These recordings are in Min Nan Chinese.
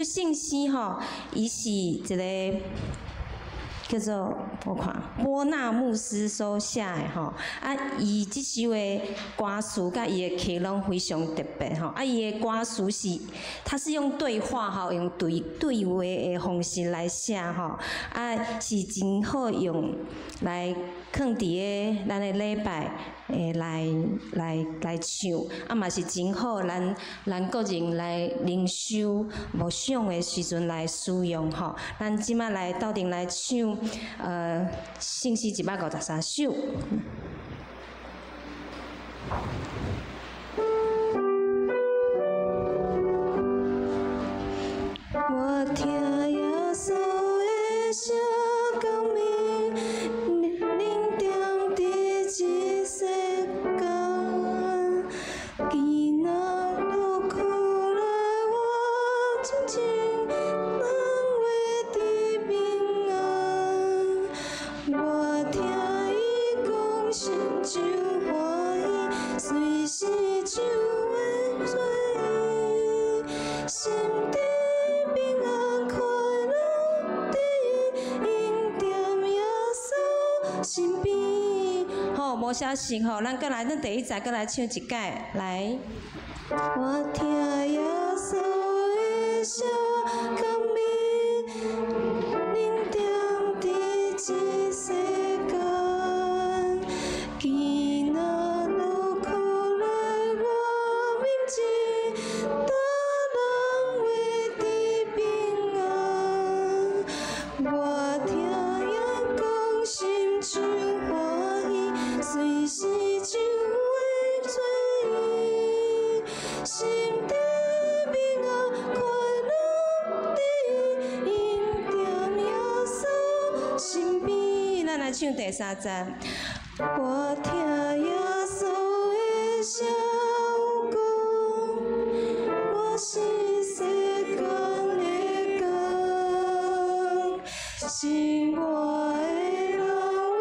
聖詩吼，伊是一个叫做我看波納牧師所寫的吼，啊，伊這首的歌詞佮伊的曲攏非常特別吼，啊，伊的歌詞是，它是用對話吼，用對對話的方式來寫吼，啊，是真好用來囥佇个咱的禮拜會來來來唱，啊嘛是真好，咱咱個人來靈修默想的時陣來使用吼。咱這擺來鬥陣來唱，聖詩153首。我聽耶穌的聲講明，恁踮佇這世間，囡仔愈苦來我親像人會得平安。我聽伊講心就歡喜，隨時就會隨伊，心底平安快樂佇恩踮耶穌身邊。好，無消息吼，咱閣來，咱第一節閣來唱一擺，來。我聽耶穌的聲講明，恁踮佇這世間，囡仔愈苦來我面前，大人會得平安。我聽伊講心就歡喜，隨時就會隨伊，心底平安快樂佇恩踮耶穌身邊。咱來唱第三節。我聽耶穌的聲講，我是世間的光，信我的人會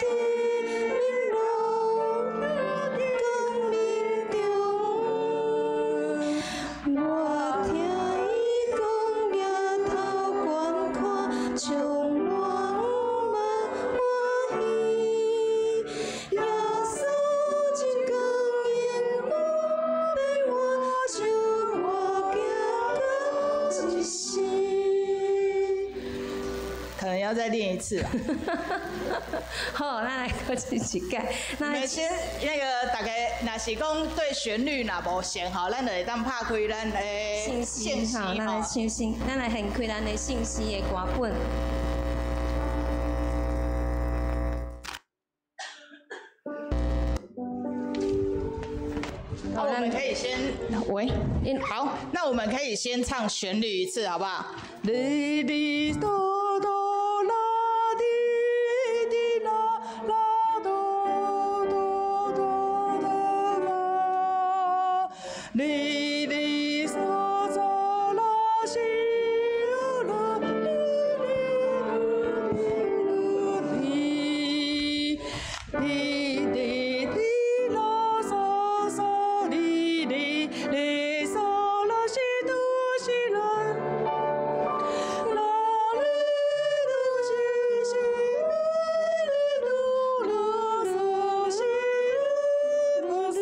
佇明路光明中。我聽伊講，舉頭觀看，充滿滿歡喜。耶穌真光榮滿遍我，照我行到這世。可能要再練一次啊。好，咱來閣唱一擺。你們先那個大家，若是講對旋律若無熟吼，咱就會當拍開咱的聖詩吼，咱來唱聖，咱來掀開咱的聖詩的歌本。好，我們可以先喂，好，那我們可以先唱旋律一次，好不好？哩哩哆哆啦滴滴啦啦哆哆哆哆啦，哩哩嗦嗦啦西啦哩哩哩滴滴滴啦嗦嗦哩哩哩嗦啦西哆西啦。啦哩哆西西哩哆啦嗦西哆嗦，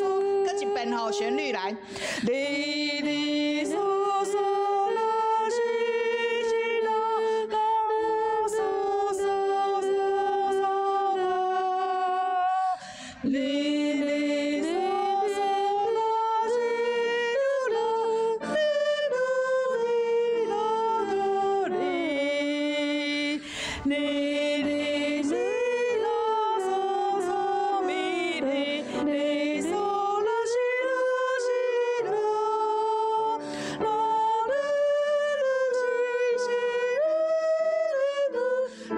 閣一遍吼，旋律來。哩哩嗦嗦啦西西啦啦嗦嗦嗦嗦啦，哩哩嗦嗦啦西啦哩哆哩啦哆哩，哩哩西啦嗦嗦咪哩哩嗦啦西啦西啦，啦哩哆西西哩哆啦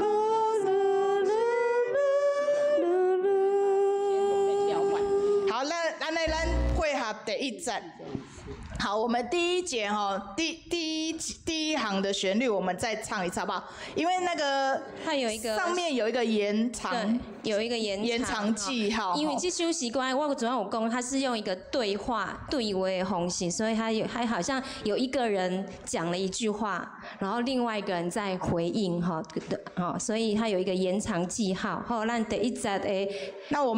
嗦啦啦啦。好，那按呢咱配合第一節。好，我們第一節吼，第第一第一行的旋律，我們再唱一次，好不好？因為那個它有一個上面有一個延長，對，有一個延延長記號。因為這首詩歌，我主要有講，它是用一個對話對話的方式，所以它有，它好像有一個人講了一句話，然後另外一個人在回應，哈，哈，所以它有一個延長記號。好，咱第一節的，那我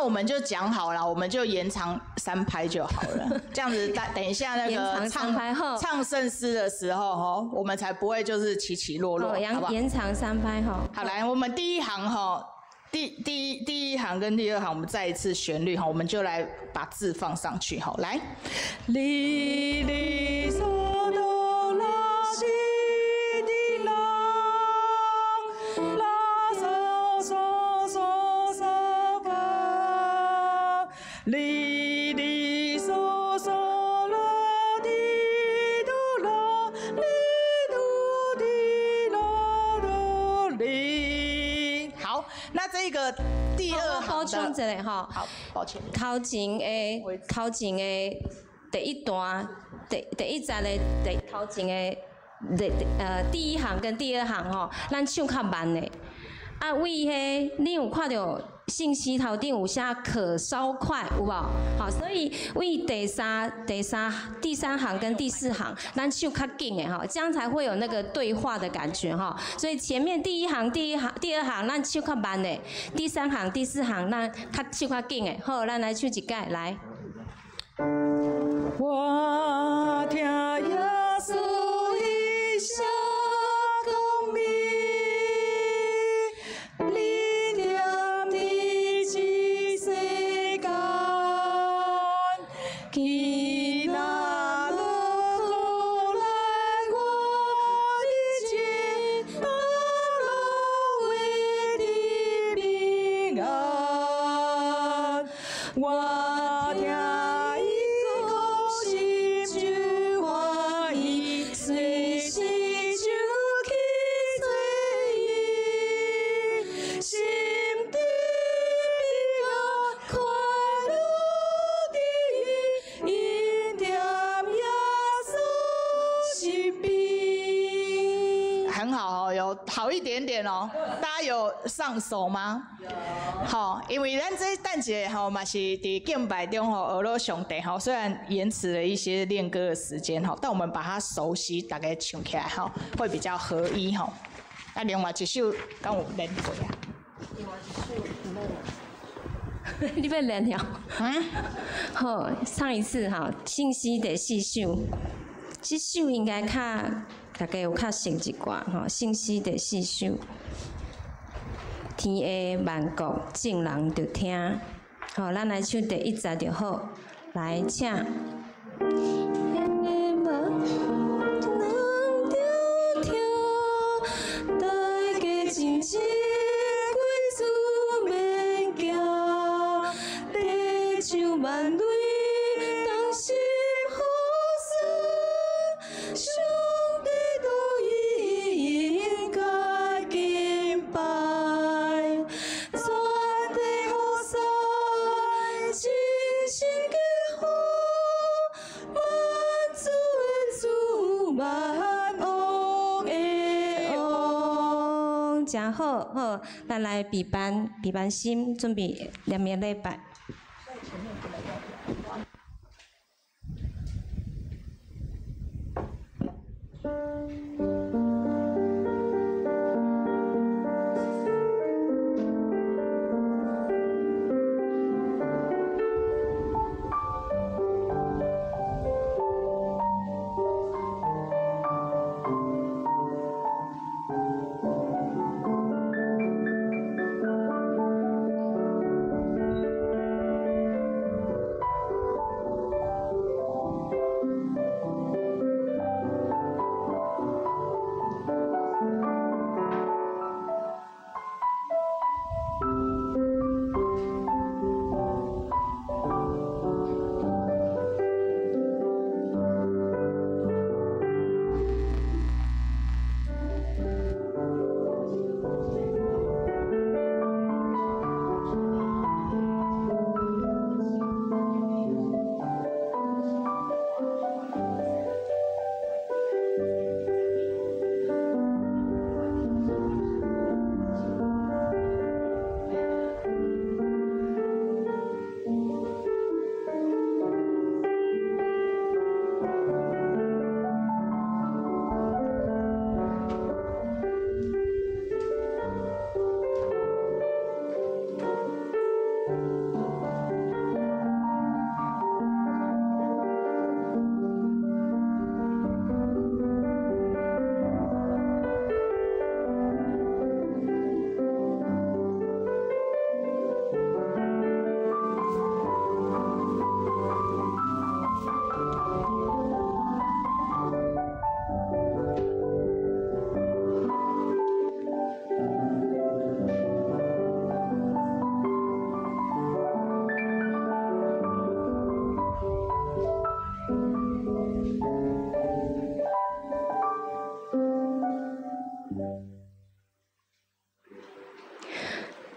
們就講好了，我們就延長三拍就好了，這樣子等等一下那個唱聖詩的時候，吼，我們才不會就是起起落落，好不好？延長三拍，吼。好，來，我們第一行，吼，第一行跟第二行，我們再一次旋律，哈，我們就來把字放上去，好，來。哩哩嗦哆啦西滴啦，啦嗦嗦嗦嗦發，哩哩嗦嗦啦滴哆啦，哩哆滴啦哆哩。好，那這個第二行補充一下吼，好，抱歉。頭前的第一段，第一節的第頭前的第一行跟第二行吼，咱唱較慢的。啊，為彼，你有看著信息頭頂有寫可稍快，有無？好，所以為第三行跟第四行，咱唱較緊的吼，這樣才會有那個對話的感覺吼。所以前面第一行、第一行、第二行，咱唱較慢的；第三行、第四行，咱較唱較緊的。好，咱來唱一擺來。我聽耶穌伊聲講明，你踮佇這世間，去哪落苦難我的情，倒落為你平安。我聽伊講心就歡喜，隨時就去揣伊，心底平安快樂的伊，因踮耶穌身邊。很好哦，有好一點點哦。大家有上手嗎？好，因為咱這等一下吼嘛是佇敬拜中吼學了上帝吼，雖然延遲了一些練歌的時間吼，但我們把它熟悉，大家唱起來吼會比較合一吼。啊，另外一首敢有練過啊？你欲練了？嗯。好，唱一次哈，信息第四首，這首應該較大家有較熟一寡吼。信息第四首，天下萬國眾人著聽。好，咱來唱第一節就好。來，請。天下萬人著聽，大家靜靜歸主免驚，地上萬類同心服侍，上帝都應該敬拜，全地服侍真心的好，萬主的主，萬王的王，誠好，好，咱來備班，備班心，準備念明禮拜。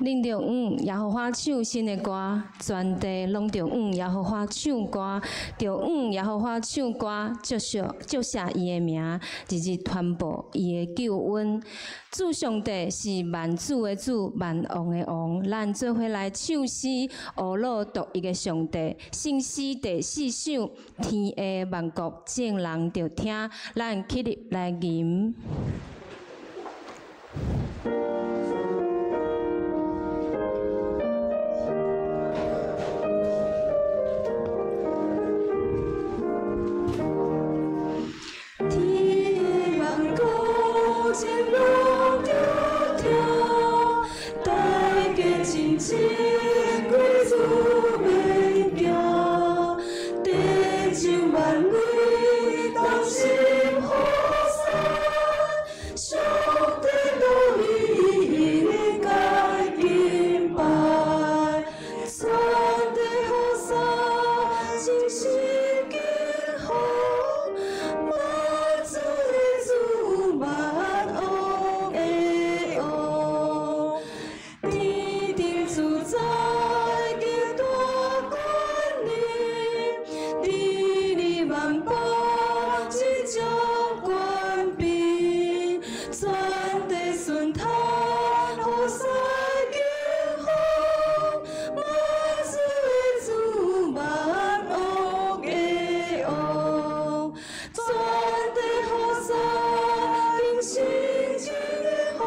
恁著向耶和华唱新的歌，全地攏著向耶和华唱歌，著向耶和华唱歌，祝谢祝谢伊的名，日日传布伊的救恩。主上帝是万主的主，万王的王，咱做伙来唱诗，呵咾独一的上帝。圣诗第四首，天下万国众人著听，咱起立来吟。天下万国众人著听，大家真正归主免惊，地上万民同心呼喊，上帝独一应该敬拜，全地呼喊真心敬奉，万主的主，万王的王，天顶自在极大权能，治理万邦执掌权柄，全地顺叹呼喊敬奉，万主的主，万王的王，全地呼喊敬神敬奉，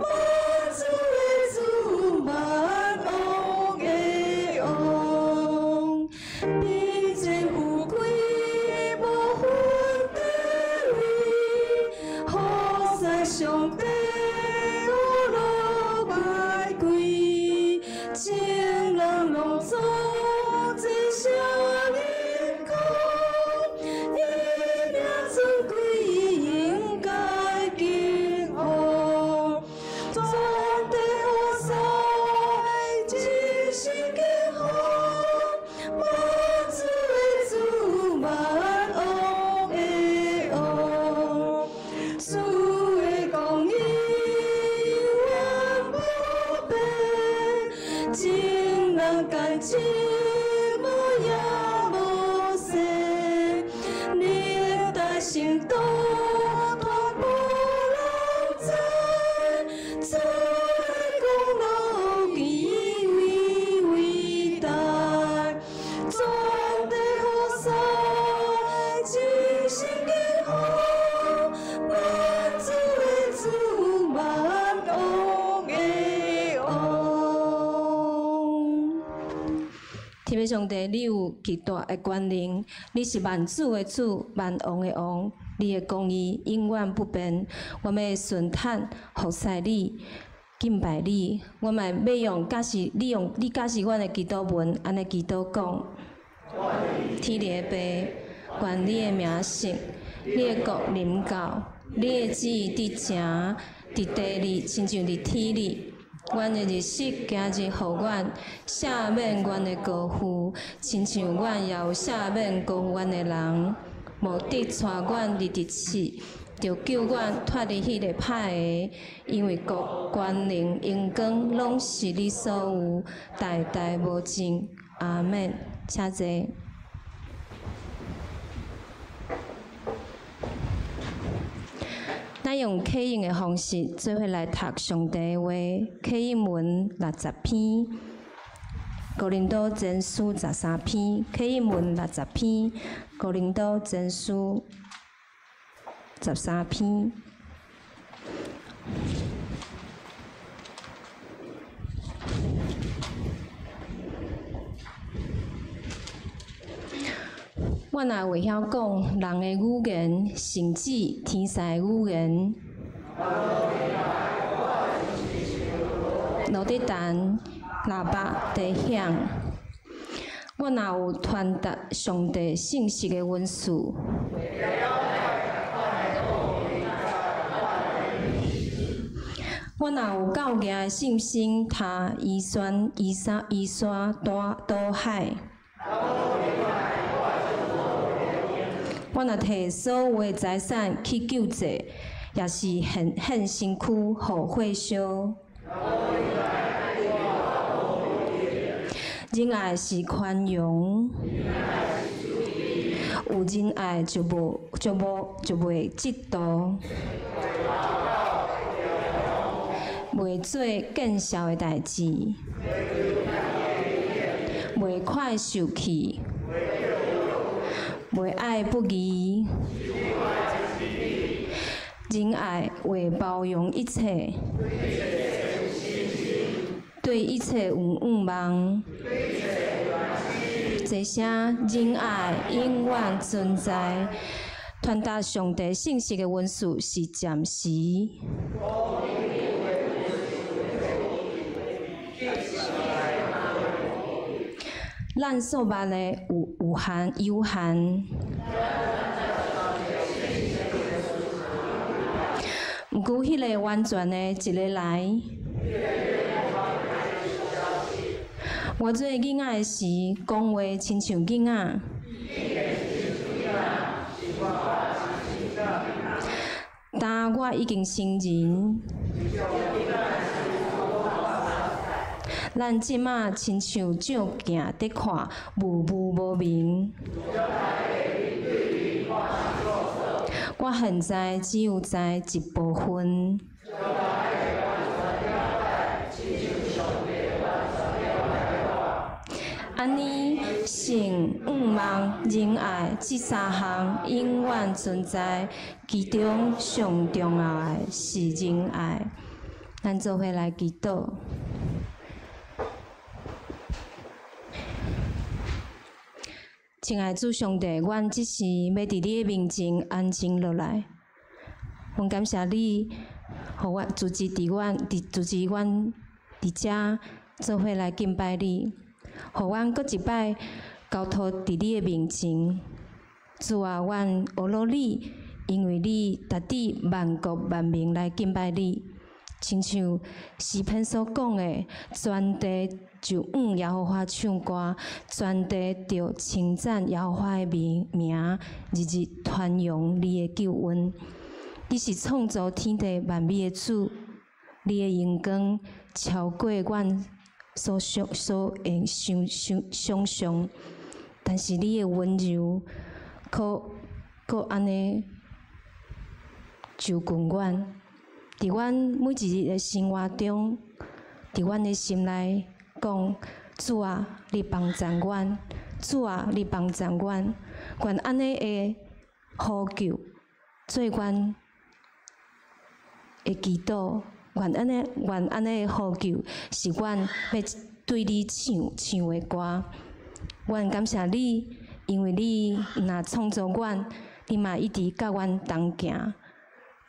万主的主，万王的王，比战富贵无分地位，呼喊上帝呵咾高贵，众人拢总齐声吟讲，伊名尊贵应该敬奉，全地呼喊真心敬奉，万主的主，万王的王，主的公义永远不变，众人甘心无影无势，历代成道传无人知，主的功劳极为伟大，全地呼喊真心敬奉，万主的主，万王的王。天父上帝，你有极大的权能，你是万主的主，万王的王，你的公义永远不变。我欲顺叹服侍你，敬拜你。我嘛欲用教示，你用你教示阮的祈祷文，按呢祈祷讲：天里的父，愿你的名圣，你的国临到，你的旨意伫成，伫地里亲像伫天里。阮的日食今日予阮，赦免阮的过负，亲像阮也有赦免过负阮的人。无得带阮入伫试，著救阮脫離彼個歹的，因為國、權能、榮光，攏是你所有，代代無盡。阿們。請坐。咱用啟應的方式，做伙來讀上帝的話。啟應文60篇，哥林多前書13篇。啟應文六十篇，哥林多前書十三篇。我若會曉講人的語言，甚至天使的語言，落佇彈喇叭伫響。我若有傳達上帝信息的恩賜，我若有夠額的信心，踏移山、移山、移山、倒倒海。我若提所有的財產去救濟，也是獻獻身軀予火燒。仁愛是寬容，有仁愛就無嫉妒，袂做見笑的代誌，袂快受氣，袂愛不義。仁愛會包容一切，對一切有向望。這些仁愛永遠存在。傳達上帝信息的文書是暫時。咱所捌的有限有限。毋過，彼个完全的一个來。我做囡仔的時，講話親像囡仔。但我已經成人。咱這馬親像照鏡佇看，霧霧無明。我現在只有知一部分。按呢，信、向望、仁愛這三項永遠存在，其中上重要的是仁愛。咱做伙來祈禱。親愛主上帝，阮這時欲佇你的面前安靜落來。阮感謝你，予阮組織佇阮佇組織阮佇遮做伙來敬拜你，予阮閣一擺交託佇你的面前。主啊，阮學落你，因為你值得萬國萬民來敬拜你。親像詩篇所講的，全地就向耶和華唱歌，全地就稱讚耶和華的名，日日傳揚你的救恩。你是創造天地萬物的主，你的榮光超過阮所想所會想想想像，但是你的溫柔，閣閣按呢就近阮。佇阮每一日的生活中，佇阮的心內講：主啊，你幫助阮；主啊，你幫助阮。願按呢的呼求，做阮的祈禱。願按呢，願按呢的呼求，是阮欲對你唱唱的歌。阮感謝你，因為你毋若創造阮，你嘛一直佮阮同行。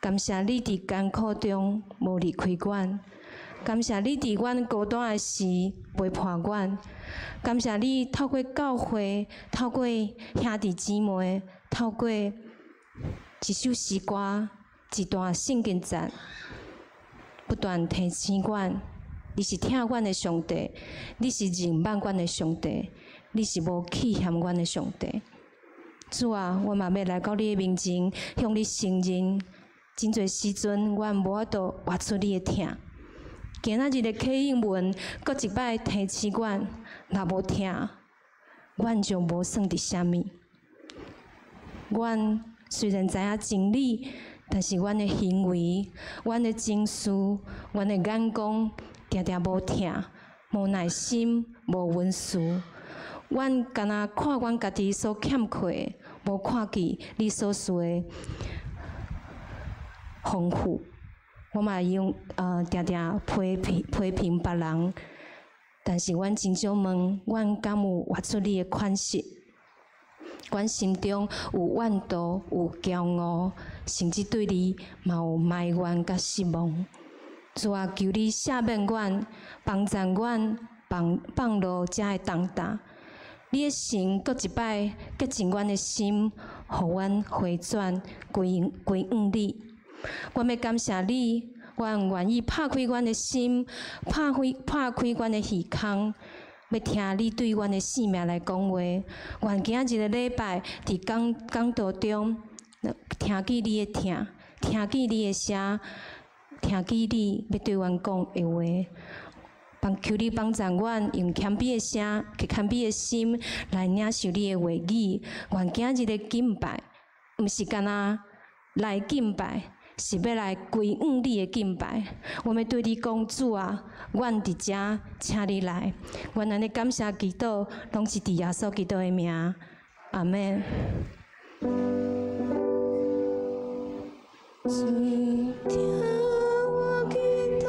感謝你佇艱苦中無離開阮，感謝你佇阮孤單的時陪伴阮，感謝你透過教會、透過兄弟姊妹、透過一首詩歌、一段聖經節，不斷提醒阮，你是疼阮的上帝，你是認捌阮的上帝，你是無棄嫌阮的上帝。主啊，我嘛欲來到你的面前，向你承認。真濟時陣，阮無法度活出你的疼。今仔日的啟應文，閣一擺提醒阮，若無疼，阮就無算得啥物。阮雖然知影真理，但是阮的行為、阮的情緒、阮的眼光，定定無疼、無耐心、無溫慈。阮干焦看阮家己所欠缺的，無看見你所賜的豐富，我嘛用定定批評批評別人，但是阮真少問，阮敢有活出你的款式？阮心中有怨妒，有驕傲，甚至對你嘛有埋怨佮失望。主啊，求你赦免阮，幫助阮放放落遮的重擔。你的神閣一擺潔淨阮的心，予阮回轉歸歸向你。我欲感謝你，阮願意拍開阮的心，拍開拍開阮的耳孔，欲聽你對阮的生命來講話。願今仔日的禮拜，佇講講道中，聽見你的疼，聽見你的聲，聽見你欲對阮講的話。幫求你幫助阮，用謙卑的聲、謙卑的心來領受你的話語。願今日的敬拜，毋是干焦來敬拜，是欲來歸向你的敬拜。阮欲對你講，主啊，阮佇遮，請你來。阮按呢感謝祈禱，攏是佇耶穌基督的名。阿們。主聽我祈禱，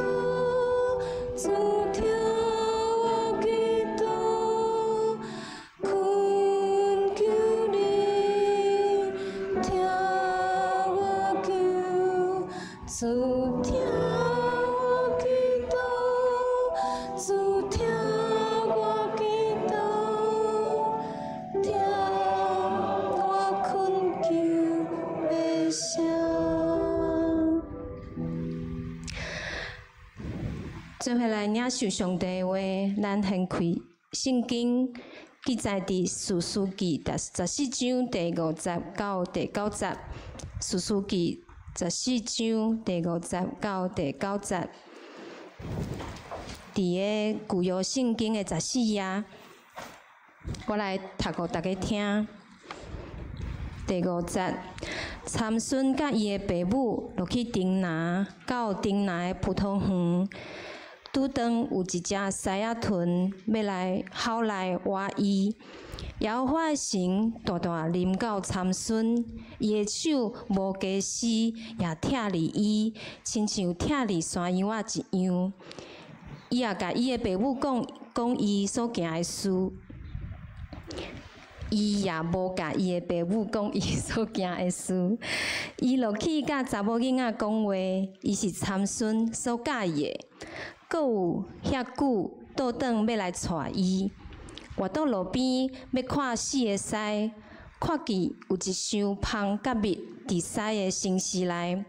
主聽我祈禱，懇求你聽我求，主聽我祈禱，主聽我祈禱，聽我懇求的聲。做伙來領受上帝的話，咱掀開聖經記載佇士師記第14章第5節到第9節。士師記十四章第五節到第九節，佇个舊約聖經的14頁，我來讀予大家聽。第五節，參孫佮伊的爸母落去亭拿，到亭拿的葡萄園。拄當有一隻獅仔豚欲來吼來倚伊，耶和華的神大大臨到參孫，伊的手無家私也疼著伊，親像疼著山羊仔一樣。伊也共伊的爸母講講伊所行的事，伊也無共伊的爸母講伊所行的事。伊落去佮查某囡仔講話，伊是參孫所佮意的。閣有遐久倒轉欲來娶伊，活到路邊欲看死的獅，看見有一箱蜂佮蜜佇獅的身屍內，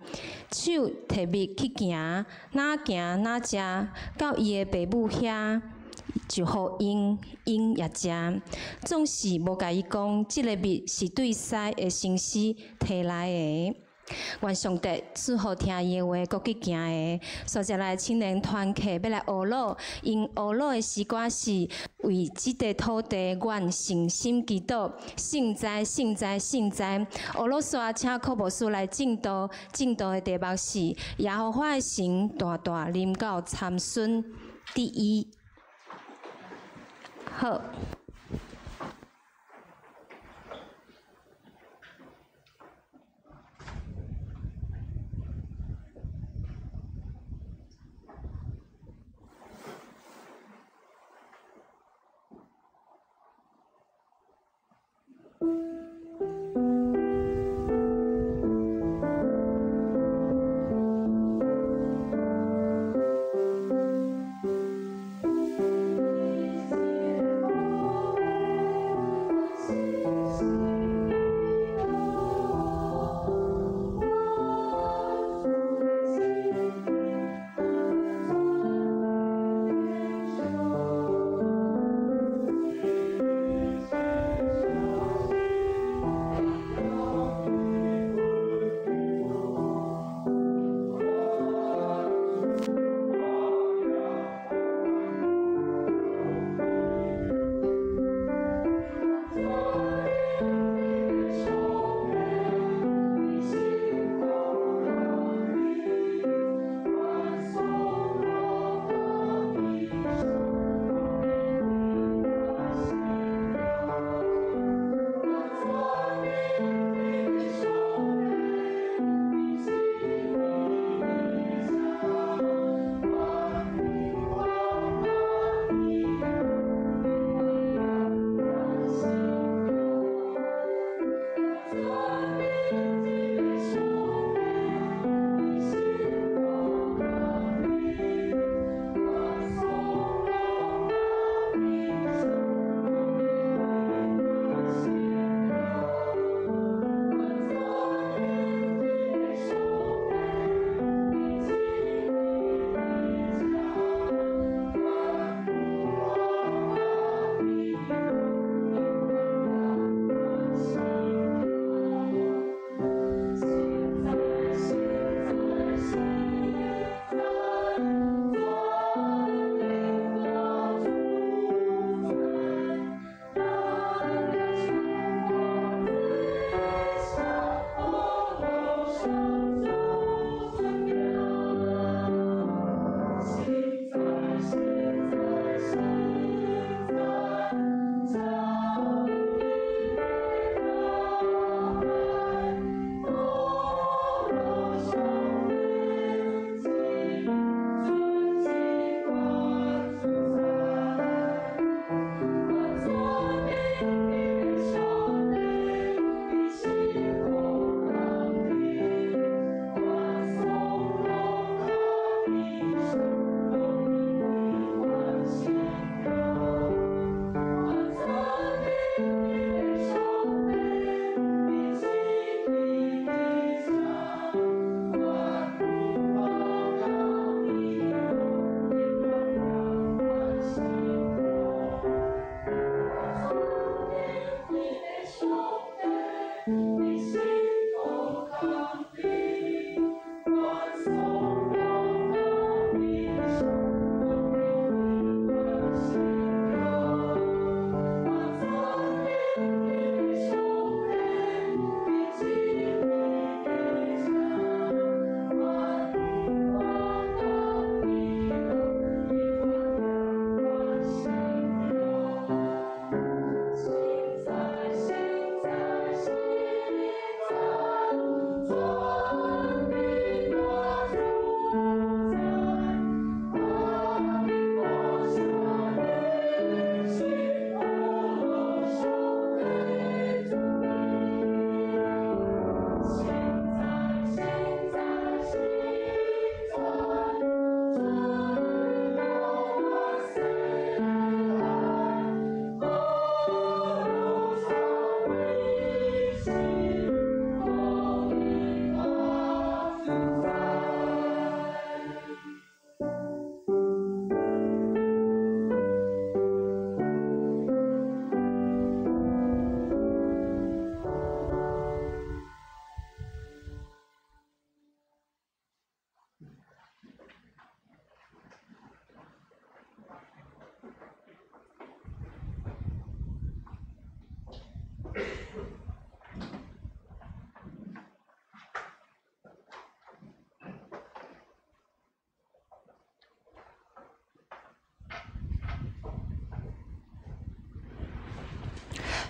手提蜜去行，若行若食，到伊的爸母遐，就予𪜶，𪜶也食。總是無共伊講，這个蜜是對獅的身屍提來的。願上帝賜福聽伊的話，閣去行的。接下來青年團契欲來學魯，𪜶學魯的詩歌是為這塊土地，阮誠心祈禱，聖哉，聖哉，聖哉。學魯煞請柯牧師來證道，證道的題目是耶和華的神大大臨到參孫第一。好。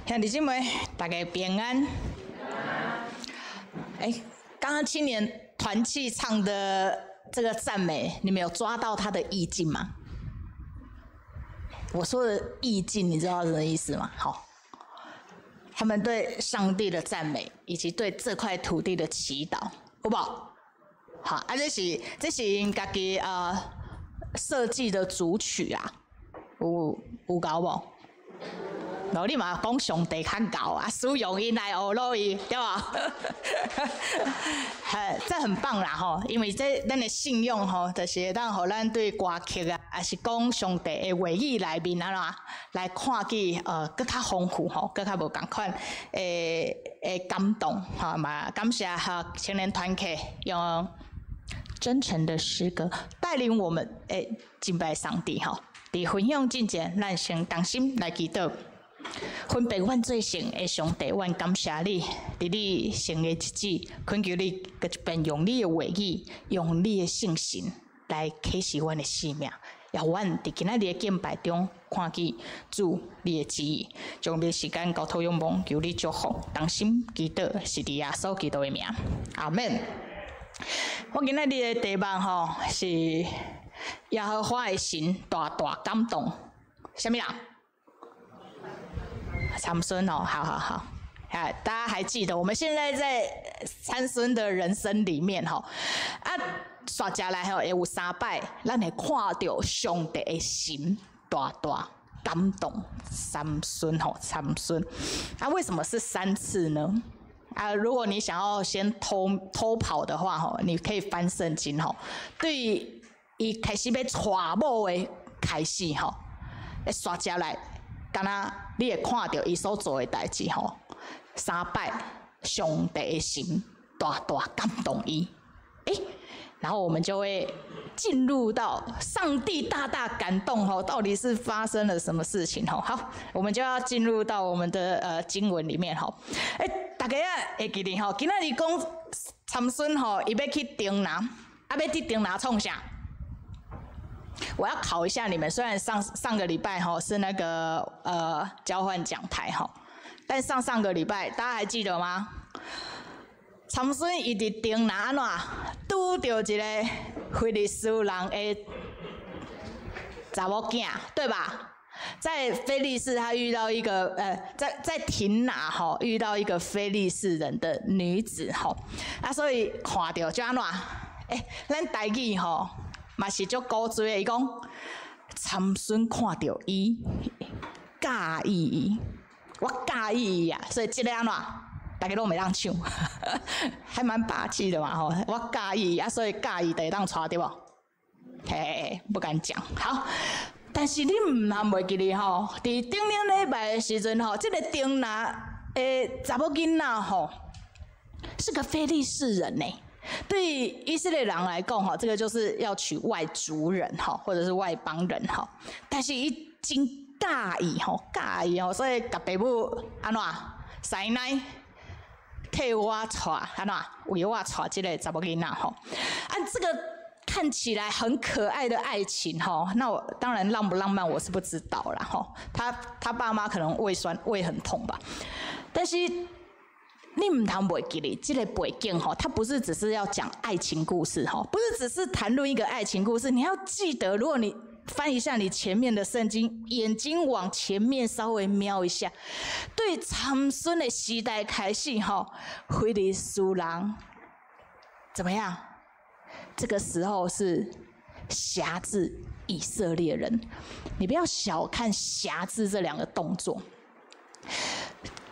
兄弟姊妹，大家平安。哎，剛剛青年團契唱的這個讚美，你們有抓到他的意境嗎？我說的意境，你知道什麼意思嗎？好，他們對上帝的讚美，以及對這塊土地的祈禱，好不好？好，啊，這是𪜶家己設計的組曲啊，有𠢕無？喏，你嘛講上帝較𠢕啊，使用𪜶來呵咾伊，對無？嘿，這很棒啦吼，因為這咱的信仰吼，就是會當予咱對歌曲啊，抑是講上帝的話語內面按怎來看見閣較豐富吼，閣較無仝款的感動吼嘛，感謝哈青年團契用真誠的詩歌帶領我們敬拜上帝吼。佇分享進前，咱先同心來祈禱。分別阮做聖的上帝，阮感謝你，佇你聖的日子，懇求你閣一遍用你的話語，用你的聖神來啟示阮的生命，予阮佇今仔日的敬拜中看見主你的旨意。將這時間交託仰望，求你祝福，同心祈禱，是佇耶穌基督的名，阿門。我今仔日的題目吼是耶和華的神大大感動，啥物人？參孫哦，好好好，哎，大家還記得我們現在在參孫的人生裡面吼，啊，煞接來吼會有三擺，咱會看著上帝的心大大感動參孫吼，參孫，啊，為什麼是三次呢？啊，如果你想要先偷偷跑的話吼，你可以翻聖經吼，對伊開始欲娶某的開始吼，煞接來。敢若你會看著伊所做的代誌吼，三擺上帝的心大大感動伊，欸，然後我們就會進入到上帝大大感動吼，到底是發生了什麼事情吼？好，我們就要進入到我們的經文裡面吼。欸，大家會記得吼，今仔日講參孫吼，伊欲去亭拿，啊，欲佇亭拿創啥？我要考一下你們，雖然上上個禮拜吼是那個交換講台吼，但上上個禮拜大家還記得嗎？參孫伊佇亭拿按怎拄著一個非利士人的查某囝，對吧？在非利士，他遇到一個在亭拿吼遇到一個非利士人的女子吼，啊，所以看著就按怎？欸，咱台語吼嘛是足古錐的，伊講參孫看著伊，佮意伊，我佮意伊啊，所以這个按怎？大家攏袂當搶，還蠻霸氣的嘛吼！我佮意啊，所以佮意就會當娶對無？嘿，不敢講。好，但是你毋通袂記得吼，佇頂頂禮拜的時陣吼，這個亭拿的查某囡仔吼，是個非利士人呢。對以色列人來講吼，這個就是要娶外族人吼，或者是外邦人吼。但是伊真佮意吼，佮意吼，所以共爸母按怎？師奶替我娶按怎？為我娶這個查某囡仔吼。啊，這個看起來很可愛的愛情吼，那我當然浪不浪漫我是不知道啦吼。他爸媽可能胃酸胃很痛吧，但是你毋通袂記得這個背景吼，他不是只是要講愛情故事吼，不是只是談論一個愛情故事。你要記得，如果你翻一下你前面的聖經，眼睛往前面稍微瞄一下，對參孫的時代開始吼，非利士人怎麼樣？這個時候是轄制以色列人，你不要小看轄制這兩個動作。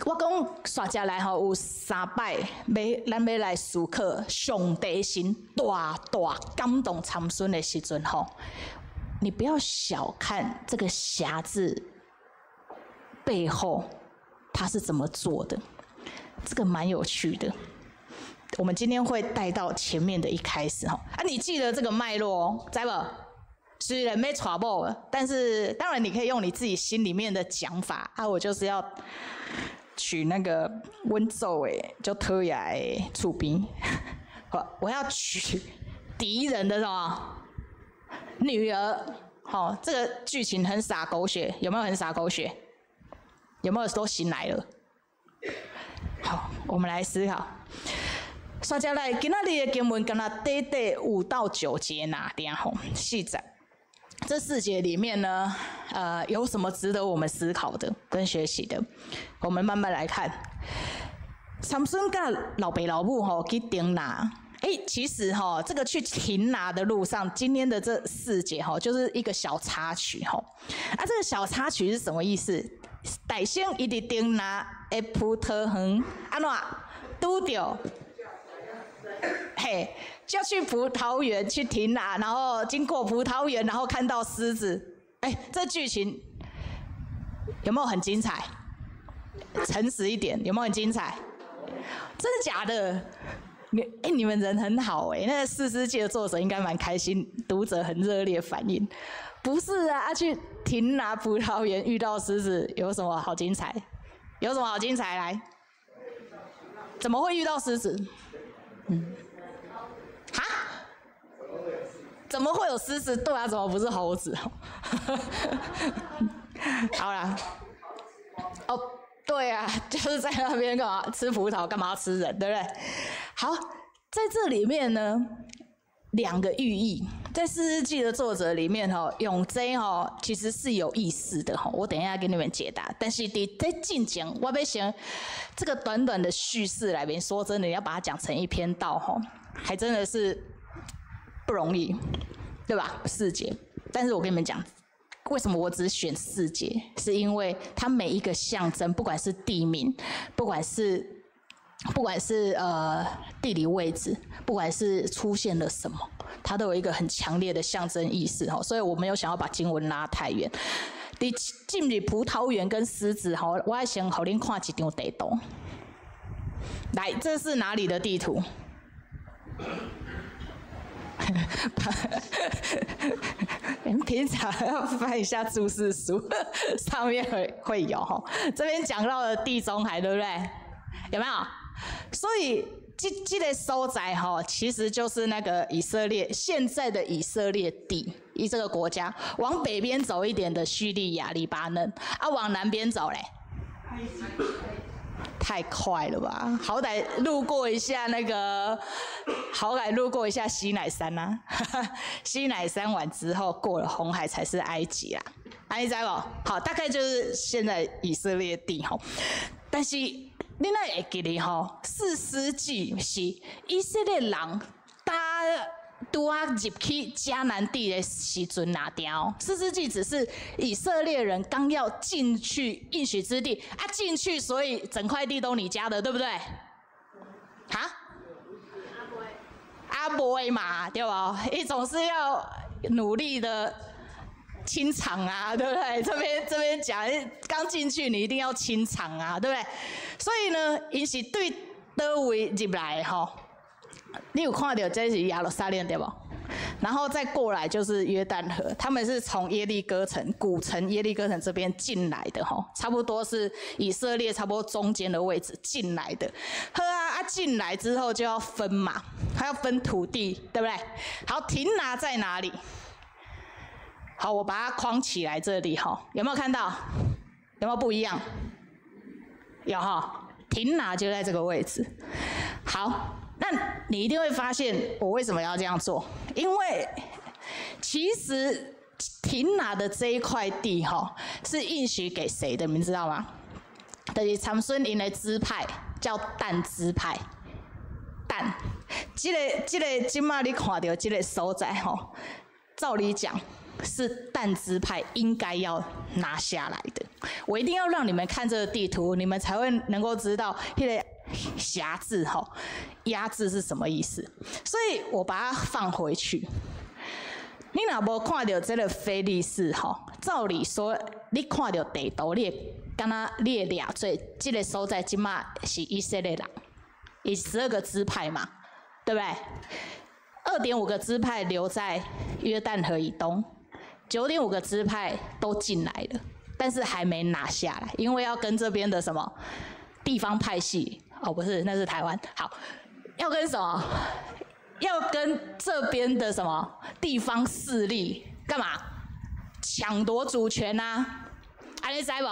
我講煞接來吼，有三擺欲咱欲來思考上帝神大大感動參孫的時陣吼，你不要小看這個轄制背後他是怎麼做的，這個蠻有趣的。我們今天會帶到前面的一開始吼，啊，你記得這個脈絡哦，知無？雖然欲娶某，但是當然你可以用你自己心裡面的講法啊，我就是要娶那個阮祖的足討厭的厝邊，我要娶敵人的什麼女兒？好，這個劇情很灑狗血，有沒有很灑狗血？有沒有都醒來了？好，我們來思考。煞接來，今仔日的經文敢若短短5到9節爾爾吼，四節。這四節裡面呢，有什麼值得我們思考的跟學習的？我們慢慢來看。參孫佮老爸老母吼去亭拿，欸，其實吼，這個去亭拿的路上，今天的這四節吼，就是一個小插曲吼。啊，這個小插曲是什麼意思？大先伊佇亭拿的葡萄園，按怎拄著？嘿，就去葡萄園去亭拿，然後經過葡萄園，然後看到獅子。欸，這劇情有沒有很精彩？誠實一點，有沒有很精彩？真的假的？你們人很好欸，那個士師記的作者應該蠻開心，讀者很熱烈反應。不是啊，啊去亭拿葡萄園遇到獅子，有什麼好精彩？有什麼好精彩？來，怎麼會遇到獅子？嗯，哈？怎麼會有獅子？對啊，怎麼不是猴子？好啦，哦，對啊，就是在那邊幹嘛吃葡萄，幹嘛要吃人，對不對？好，在這裡面呢，兩個寓意，在《士師記》的作者裡面吼，用這吼其實是有意思的吼，我等一下給你們解答。但是佇這進前，我欲先這個短短的敘事來面，說真的，你要把它講成一篇道吼，還真的是不容易，對吧？四節，但是我跟你們講，為什麼我只選四節？是因為它每一個象徵，不管是地名，不管是地理位置，不管是出現了什麼，它都有一個很強烈的象徵意思吼，所以我沒有想要把經文拉太遠。佇進入葡萄園跟獅子吼，我愛先予恁看一張地圖。來，這是哪裡的地圖？平常要翻一下注釋書，上面會有吼。這邊講到了地中海，對不對？有沒有？所以這個所在吼，其實就是那個以色列現在的以色列地，以這個國家往北邊走一點的敘利亞、黎巴嫩，啊，往南邊走嘞，太快了吧！好歹路過一下那個，好歹路過一下西乃山啊，西乃山完之後過了紅海才是埃及啊，啊你知無？好，大概就是現在以色列地吼，但是你若會記得吼，士師記是以色列人拄仔入去迦南地的時陣爾哦。士師記只是以色列人剛要進去應許之地啊，進去所以整塊地都你家的，對不對？哈？啊袂嘛，對無？伊總是要努力的清場啊，對不對？這邊講，剛進去你一定要清場啊，對不對？所以呢，𪜶是對佗位入來吼？你有看到這是耶路撒冷對無？然後再過來就是約旦河，他們是從耶利哥城古城耶利哥城這邊進來的吼，差不多是以色列差不多中間的位置進來的。好啊，啊進來之後就要分嘛，還要分土地，對不對？好，亭拿在哪裡？好，我把它框起來，這裡哈，有沒有看到？有沒有不一樣？有哈，亭拿就在這個位置。好，那你一定會發現我為什麼要這樣做？因為其實亭拿的這一塊地哈，是應許給誰的？你們知道嗎？就是參孫𪜶的支派叫但支派，但這個這馬你看著這個所在吼，照理講是但支派應該要拿下來的。我一定要讓你們看這個地圖，你們才會能夠知道彼个轄制吼，壓制是什麼意思。所以我把它放回去。你若無看著這個非利士吼，照理說你看著地圖，你會敢若你會掠做這個所在這馬是以色列人，伊12個支派嘛，對不對？2.5個支派留在約旦河以東，9.5個支派都進來了，但是還沒拿下來，因為要跟這邊的什麼地方派系，哦，不是，那是台灣。好，要跟什麼？要跟這邊的什麼地方勢力幹嘛？搶奪主權啊？按呢知無？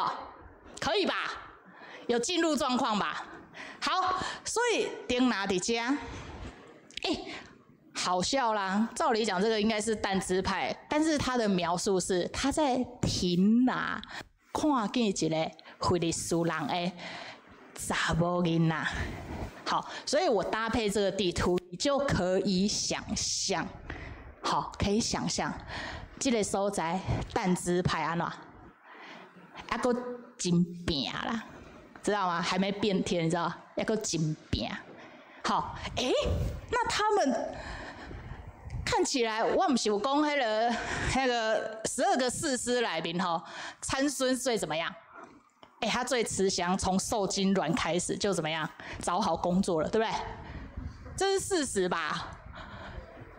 可以吧？有進入狀況吧？好，所以亭拿佇遮，欸，好笑啦。照理講，這個應該是但支派，但是他的描述是他在亭拿看見一个非利士人的查某囡仔。好，所以我搭配這個地圖，你就可以想象，好，可以想象這個所在但支派按怎，猶閣真平啦，知道嗎？還沒變天，你知道？猶閣真平。好，欸，那他們看起來，我毋是有講彼個12個士師內面吼，參孫最怎麼樣？欸，他最吃香，從受精卵開始就怎麼樣，找好工作了，對不對？這是事實吧？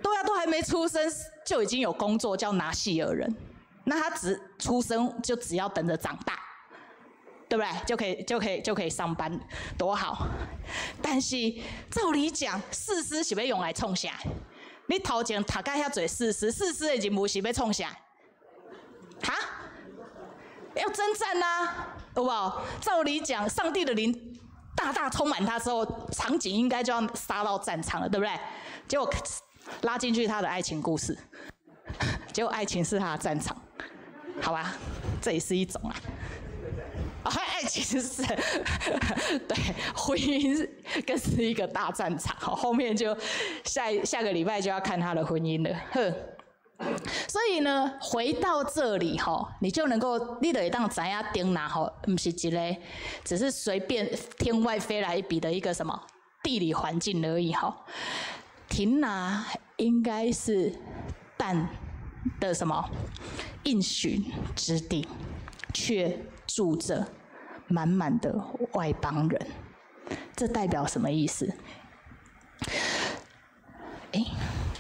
對啊，都還沒出生就已經有工作，叫拿細耳人。那他只出生就只要等着長大，對不對？就可以上班，多好！但是照理講，士師是欲用來創啥？你頭前讀甲遐濟士師，士師的任務是欲創啥？哈？要征戰啊，有無？照理講，上帝的靈大大充滿他之後，場景應該就要殺到戰場了，對不對？結果拉進去他的愛情故事，結果愛情是他的戰場，好吧？這也是一種啊。啊，愛情是，對，婚姻更是一個大戰場。後面就下下個禮拜就要看他的婚姻了。呵，所以呢，回到這裡吼，你就能夠，你就會當知影亭拿吼，毋是一個，只是隨便天外飛來一筆的一個什麼地理環境而已吼。亭拿應該是但的什麼應許之地，卻住着滿滿的外邦人，這代表什麼意思？欸，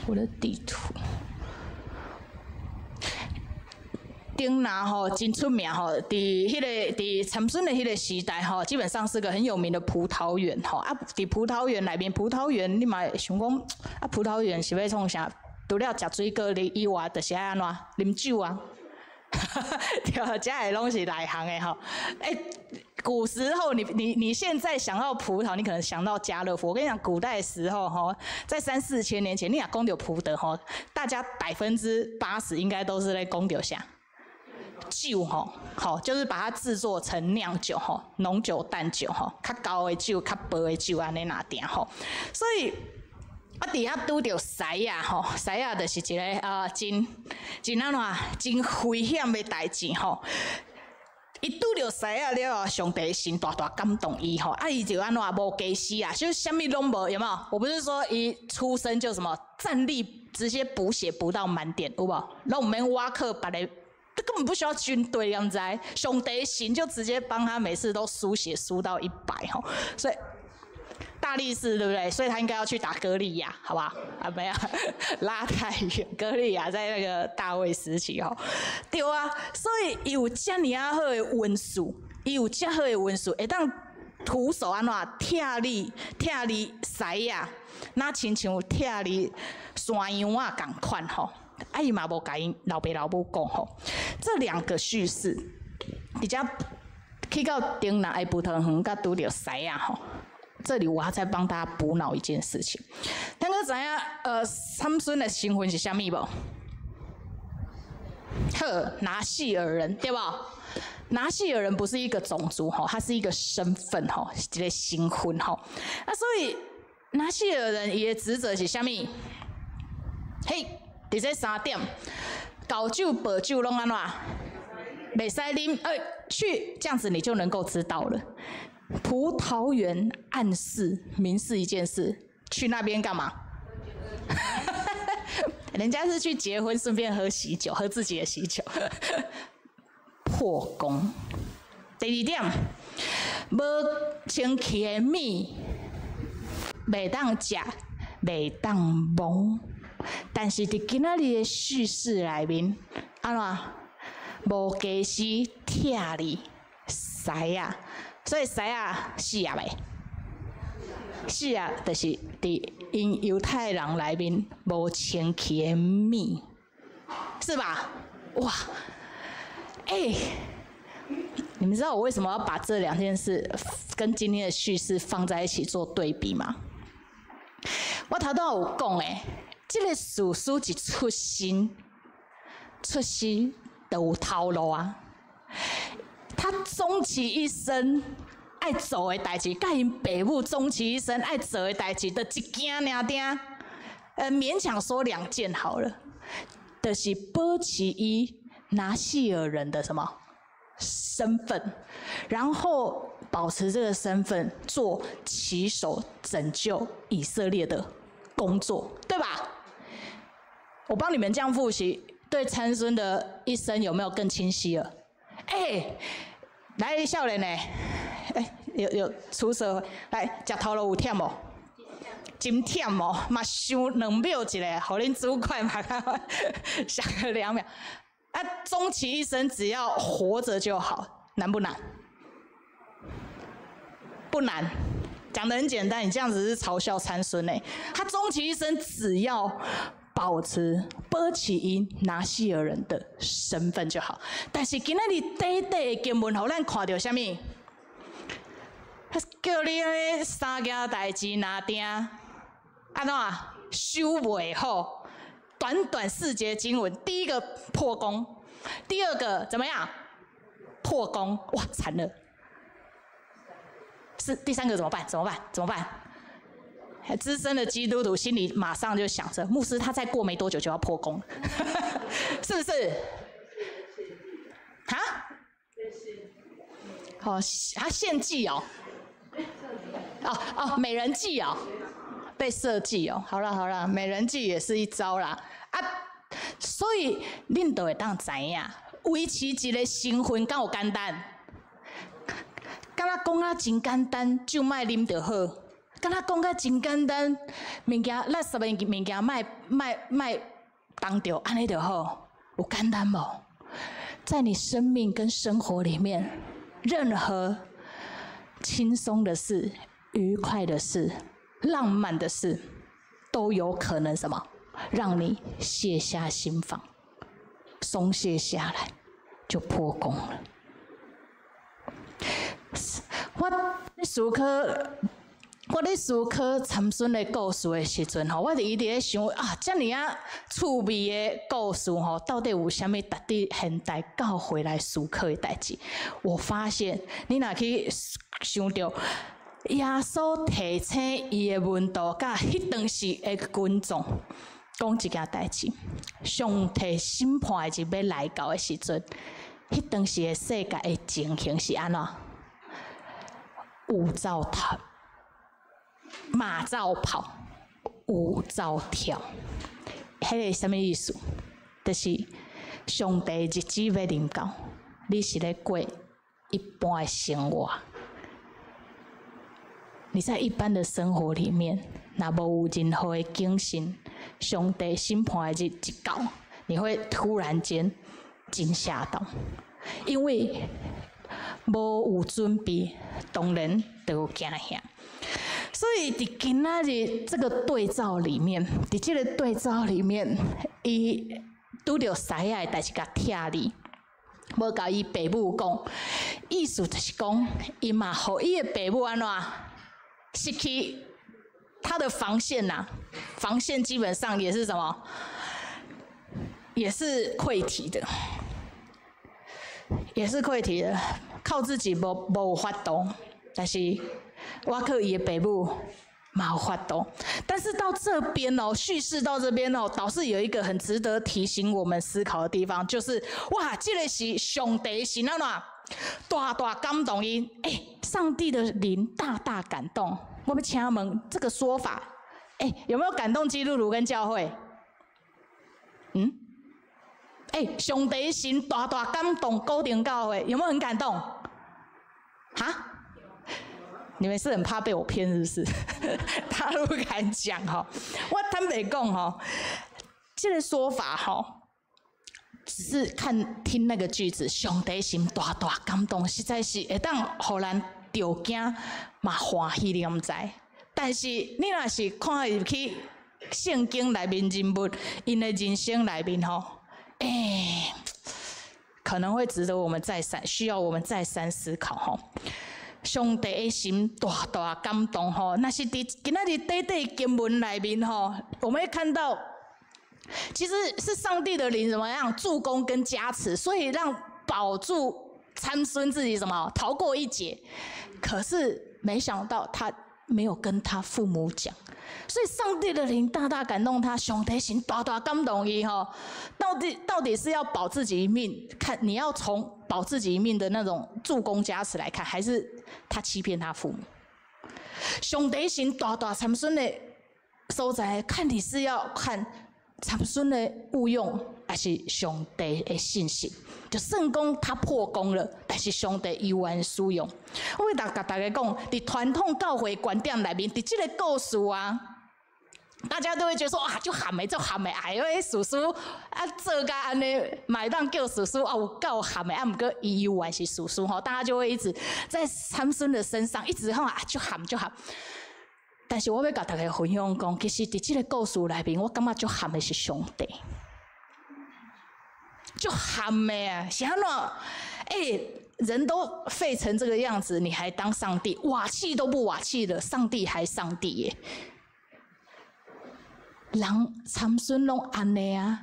我的地圖。亭拿吼真出名吼，佇彼个佇參孫的彼个時代吼，基本上是個很有名的葡萄園吼。啊，佇葡萄園內面，葡萄園你嘛會想講，啊，葡萄園是欲創啥？除了食水果以外，就是愛按怎啉酒啊。對，遮的攏是內行的吼。欸，古時候你現在想到葡萄，你可能想到家樂福。我跟你講，古代時候吼，在三四千年前，你若講著葡萄吼，大家80%應該都是咧講著啥？酒吼，好，就是把它製作成釀酒吼，濃酒、淡酒吼，較厚的酒、較薄的酒按呢爾定吼。所以啊，佇遐拄著獅仔吼，獅仔就是一个啊，真真按怎，真危險的代誌吼。伊拄著獅仔了後，上帝神大大感動伊吼，啊，伊就按怎無家私啊，就啥物攏無，有無？我不是說伊出生就什麼戰力直接補血補到滿點，有無？攏毋免倚靠別个，這根本不需要軍隊，你知？上帝神就直接幫他每次都輸血輸到100吼，所以。大力士對不對？所以他應該要去打歌利亞，好不好？啊，沒有，拉太遠。歌利亞在那個大衛時期吼，對啊，所以伊有遮爾仔好的恩賜，伊有遮好的恩賜，會當徒手按怎拆你拆你獅仔，若親像拆你山羊仔仝款吼。啊，伊嘛無共𪜶老爸老母講吼，這兩個敘事，佇遮去到亭拿的葡萄園，佮拄著獅仔吼。這裡我要再幫大家補腦一件事情。聽閣知影，參孫的身份是啥物無？好，拿細耳人，對無？拿細耳人不是一個種族吼，他是一個身份吼，一個身份吼。啊，所以拿細耳人伊的職責是啥物？嘿，佇這三點，厚酒薄酒攏按怎？袂使啉，去這樣子你就能夠知道了。葡萄園暗示明示一件事，去那邊幹嘛？人家是去結婚，順便喝喜酒，喝自己的喜酒。破功。第二點，無清氣的物，袂當食，袂當摸。但是佇今仔日的敘事內面，按怎無家私拆你獅仔，所以獅仔死啊未？死啊，就是佇𪜶猶太人內面無清氣的物，是吧？哇，欸，你們知道我為什麼要把這兩件事跟今天的敘事放在一起做對比嗎？我頭拄仔有講的，這個士師一出身，出世就有頭路啊。他終其一生愛做的代誌，佮𪜶爸母終其一生愛做的代誌，就一件爾定，勉強說兩件好了，就是保持伊拿細耳人的什麼身份，然後保持這個身份做旗手拯救以色列的工作，對吧？我幫你們這樣複習，對參孫的一生有沒有更清晰了？欸，來少年的，欸，有出社會，來食頭路有忝無？真忝哦，嘛想2秒一下，予恁主管嘛想個2秒。啊，終其一生只要活着就好，難不難？不難，講得很簡單。你這樣子是嘲笑參孫呢？他終其一生只要保持伊拿細耳人的身份就好。但是今仔日短短的經文，予咱看著啥物？他叫你按呢三件代誌若定，按怎守袂好？短短四節經文，第一個破功，第二個怎麼樣？破功，哇，慘了！是第三個怎麼辦？怎麼辦？怎麼辦？資深的基督徒心裡馬上就想着，牧師他再過沒多久就要破功，是不是？啊？哦，他獻計哦，哦哦，美人計哦，被設計哦。好了好了，美人計也是一招啦。啊，所以恁都會當知影，維持一個身份敢有簡單？敢若講啊真簡單，酒莫啉就好。敢若講甲真簡單，物件垃圾的物件莫莫莫動著，按呢就好。有簡單無？在你生命跟生活裡面，任何輕鬆的事、愉快的事、浪漫的事，都有可能什麼？讓你卸下心防，鬆懈下來，就破功了。我咧思考，我咧思考參孫的故事的時陣吼，我就一直咧想啊，遮爾仔趣味的故事吼，到底有啥物值得現代教會來思考的代誌？我發現，你若去想著耶穌提醒伊的門徒，佮彼當時的群眾講一件代誌，上帝審判的日欲來到的時陣，彼當時的世界的情形是按怎？有走逃，馬照跑，舞照跳，彼個啥物意思？就是上帝日子欲臨到，你是咧過一般的生活。你在一般的生活裡面，若無有任何的警醒，上帝審判的日一到，你會突然間驚嚇到，因為無有準備，當然就有驚嚇。所以佇今仔日這個對照裡面，佇這個對照裡面，伊拄著獅仔的代誌共拆離，無共伊爸母講，意思就是講，伊嘛予伊的爸母按怎失去他的防線吶，防線基本上也是什麼，也是潰堤的，也是潰堤的，靠自己無法度，但是我靠伊的爸母嘛有法度。但是到這邊哦，敘事到這邊哦，倒是有一個很值得提醒我們思考的地方，就是哇，這個是上帝是按怎大大感動伊，欸，上帝的靈大大感動。我欲請問這個說法，欸，有沒有感動基督徒跟教會？嗯？欸，上帝神大大感動高頂教會，有沒有很感動？哈？你們是很怕被我騙是不是？他都不敢講吼。我坦白講吼，這個說法吼，只是看聽那個句子，上帝心大大感動，實在是會當予咱著驚嘛歡喜，你敢知？但是你若是看入去聖經內面人物，𪜶的人生內面吼，欸，可可能會值得我們再三，需要我們再三思考吼。上帝的心大大感動吼，若是佇今仔日短短經文內面吼，我們會看到，其實是上帝的靈怎麼樣助攻跟加持，所以讓保住參孫自己什麼逃過一劫。可是沒想到他沒有跟他父母講，所以上帝的靈大大感動他，上帝神大大感動伊吼。到底是要保自己一命，看你要從保自己一命的那種助攻加持來看，還是他欺騙他父母？上帝神大大參孫的所在，看你是要看參孫的誤用，還是上帝的信實？就算講他破功了，但是上帝猶原使用。我欲共大家講，佇傳統教會觀點內面，佇這个故事啊，大家都會覺得說啊，足譀的，足譀的，哎喲，彼士師啊做甲按呢，嘛會當叫士師啊，有夠譀的，啊，毋過伊猶原是士師吼，大家就會一直在參孫的身上一直看啊，足譀足譀。但是我欲共大家分享講，其實佇這个故事內面，我感覺足譀的是上帝。足譀的啊，是按怎？欸，人都廢成這個樣子，你還當上帝？瓦器都不瓦器了，上帝還上帝耶？人參孫攏按呢啊，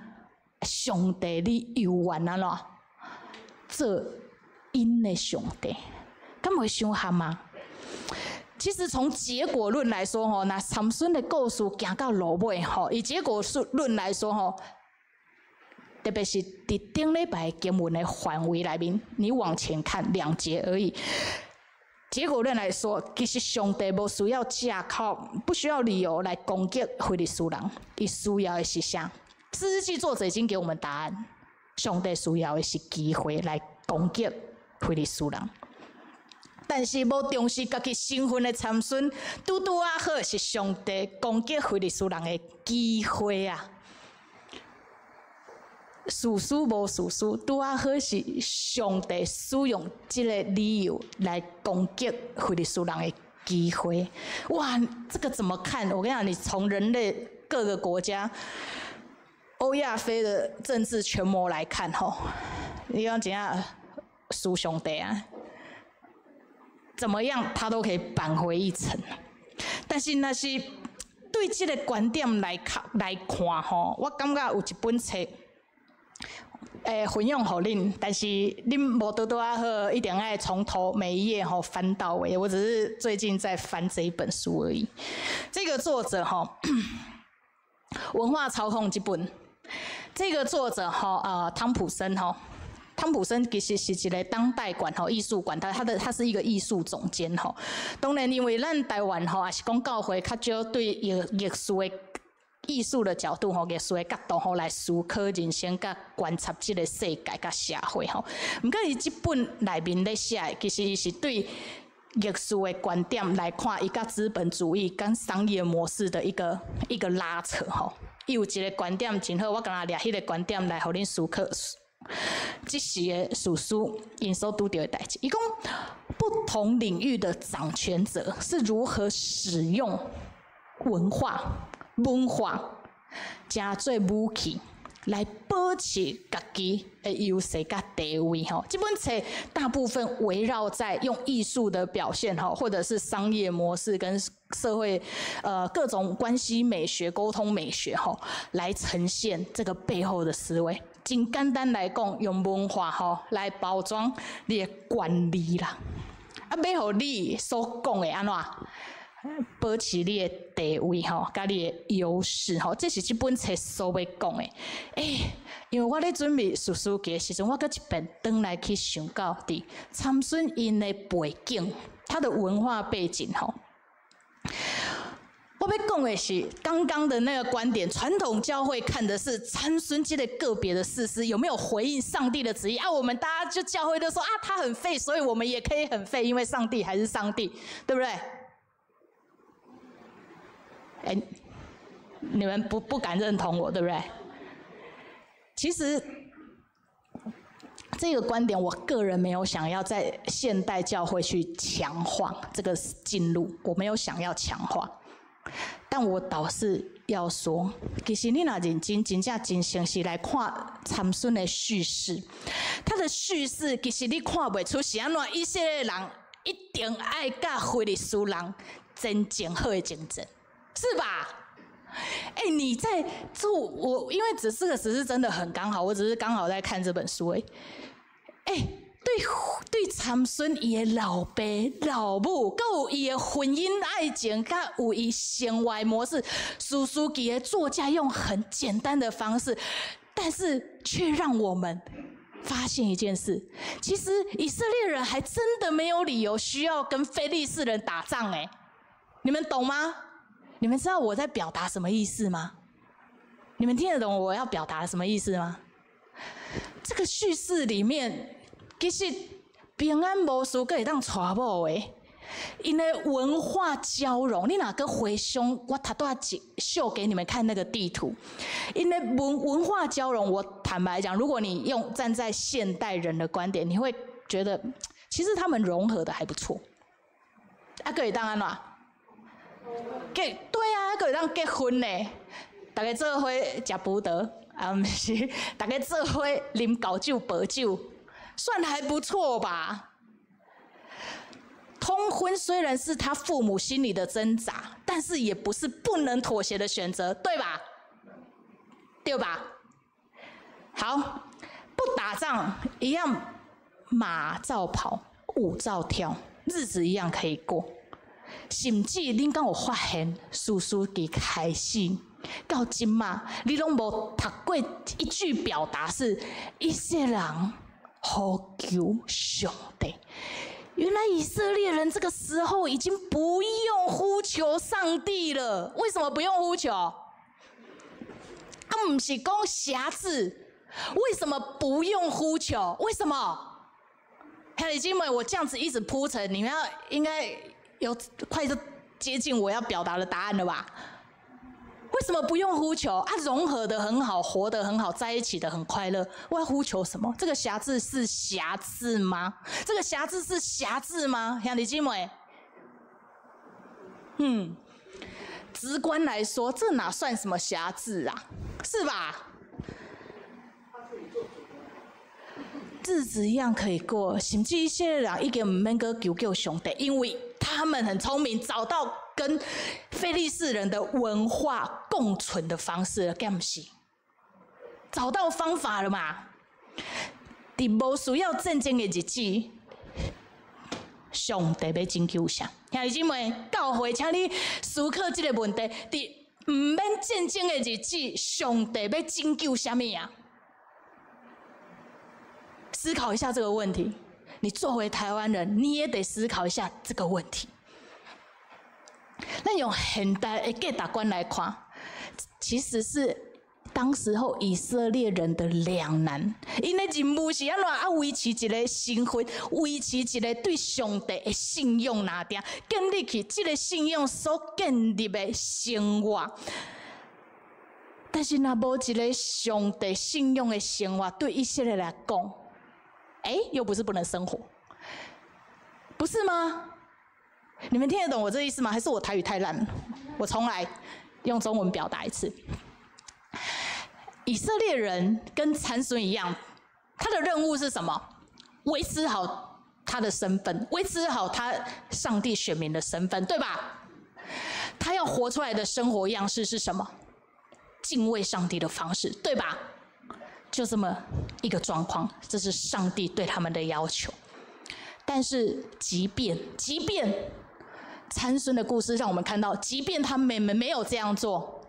上帝你猶原按怎做𪜶的上帝？敢袂傷譀嗎？其實從結果論來說，吼，若參孫的故事行到落尾，吼，以結果論來說，吼，特別是佇頂禮拜經文的範圍內面，你往前看兩節而已。結果論來說，其實上帝無需要借口，不需要理由來攻擊非利士人，伊需要的是啥？士師記作者已經給我們答案，上帝需要的是機會來攻擊非利士人。但是無重視家己身份的參孫，拄拄仔好是上帝攻擊非利士人的機會啊！士師無士師，拄仔好是上帝使用這个理由來攻擊非利士人的機會。哇，這個怎麼看？我跟你講，你從人類各個國家、歐亞非的政治權謀來看，吼，你講怎樣輸上帝啊？怎麼樣，他都可以扳回一城。但是，若是對這个觀點來看，吼，我感覺有一本冊，分享予恁，但是恁無拄拄仔好，一定愛從頭每一頁吼翻到尾。我只是最近在翻這一本書而已。這個作者吼，文化操控這本，這個作者吼，湯普森吼。湯普森其實是一個當代館吼藝術館，他是一個藝術總監吼。當然，因為咱台灣吼，也是講教會較少對藝術的角度吼，藝術的角度吼來思考人生，佮觀察這个世界佮社會吼。毋過伊這本內面咧寫的，其實伊是對藝術的觀點來看，伊佮資本主義跟商業模式的一個拉扯吼。伊有一个觀點真好，我敢若掠彼个觀點來予恁思考。這時的士師𪜶所拄著的代誌，伊講不同領域的掌權者是如何使用文化成做武器來保持家己的優勢佮地位吼。這本冊大部分圍繞在用藝術的表現吼，或者是商業模式跟社會各種關係美學、溝通美學吼，來呈現這個背後的思維。真簡單來講，用文化吼來包裝你的權力啦，啊，欲予你所講的按怎保持你的地位吼，佮你的優勢吼，這是這本冊所欲講的。欸，因為我咧準備士師記的時陣，我閣一遍轉來去想到佇參孫𪜶的背景，他的文化背景吼。我欲講的是剛剛的那個觀點，傳統教會看的是參孫這個個別的士師有沒有回應上帝的旨意啊？我們大家就教會都說啊，他很廢，所以我們也可以很廢，因為上帝還是上帝，對不對？欸，你們不敢認同我，對不對？其實這個觀點，我個人沒有想要在現代教會去強化這個進入，我沒有想要強化。但我倒是要說，其實你若認真、真正真誠實來看參孫的敘事，他的敘事其實你看袂出是按怎以色列人一定愛佮非利士人真正好的競爭，是吧？欸，你在做我，因為這這個只是真的很剛好，我只是剛好在看這本書欸。欸，對對，參孫伊的老爸老母，閣有伊的婚姻愛情，佮有伊生活模式，士師記的作家用很簡單的方式，但是卻讓我們發現一件事：其實以色列人還真的沒有理由需要跟非利士人打仗。欸，你們懂嗎？你們知道我在表達什麼意思嗎？你們聽得懂我要表達什麼意思嗎？這個敘事裡面，其實平安無事，閣會當娶某的，𪜶的文化交融，你若閣回想，我頭拄仔秀給你們看那個地圖，𪜶的文化交融，我坦白講，如果你用站在現代人的觀點，你會覺得其實他們融合的還不錯。啊，閣會當按怎？結對啊，閣會當結婚呢，逐家做伙食葡萄，啊，毋是，逐家做伙啉厚酒薄酒，算還不錯吧？通婚雖然是他父母心裡的掙扎，但是也不是不能妥協的選擇，對吧？對吧？好，不打仗一樣，馬照跑，舞照跳，日子一樣可以過。甚至恁敢有發現，士師記開始到這馬，你攏無讀過一句表達是以色列人呼求上帝。原來以色列人這個時候已經不用呼求上帝了。為什麼不用呼求？啊，毋是講轄制，為什麼不用呼求？為什麼？兄弟姐妹，我這樣子一直鋪陳，你們要應該有快就接近我要表達的答案了吧？為什麼不用呼求？啊，融合的很好，活得很好，在一起的很快樂。我要呼求什麼？這個轄制是轄制嗎？這個轄制是轄制嗎？兄弟姐妹，直觀來說，這哪算什麼轄制啊？是吧？日子一樣可以過，甚至一些人已經毋免閣求救上帝，因為他們很聰明，找到跟非利士人的文化共存的方式了，敢毋是？找到方法了嘛？佇無需要戰爭的日子，上帝欲拯救啥？兄弟姊妹，教會，請你思考這個問題：佇毋免戰爭的日子，上帝欲拯救啥物啊？思考一下這個問題。你作為台灣人，你也得思考一下這個問題。咱用現代的價值觀來看，其實是當時候以色列人的兩難。𪜶的任務是按怎啊？維持一個身份，維持一個對上帝的信仰，那定建立起這個信仰所建立的生活。但是若無一個上帝信仰的生活，對以色列來講，欸，又不是不能生活，不是嗎？你們聽得懂我這意思嗎？還是我台語太爛了？我重來，用中文表達一次。以色列人跟參孫一樣，他的任務是什麼？維持好他的身份，維持好他上帝選民的身份，對吧？他要活出來的生活樣式是什麼？敬畏上帝的方式，對吧？就這麼一個狀況，這是上帝對他們的要求。但是，即便參孫的故事讓我們看到，即便他們沒有這樣做，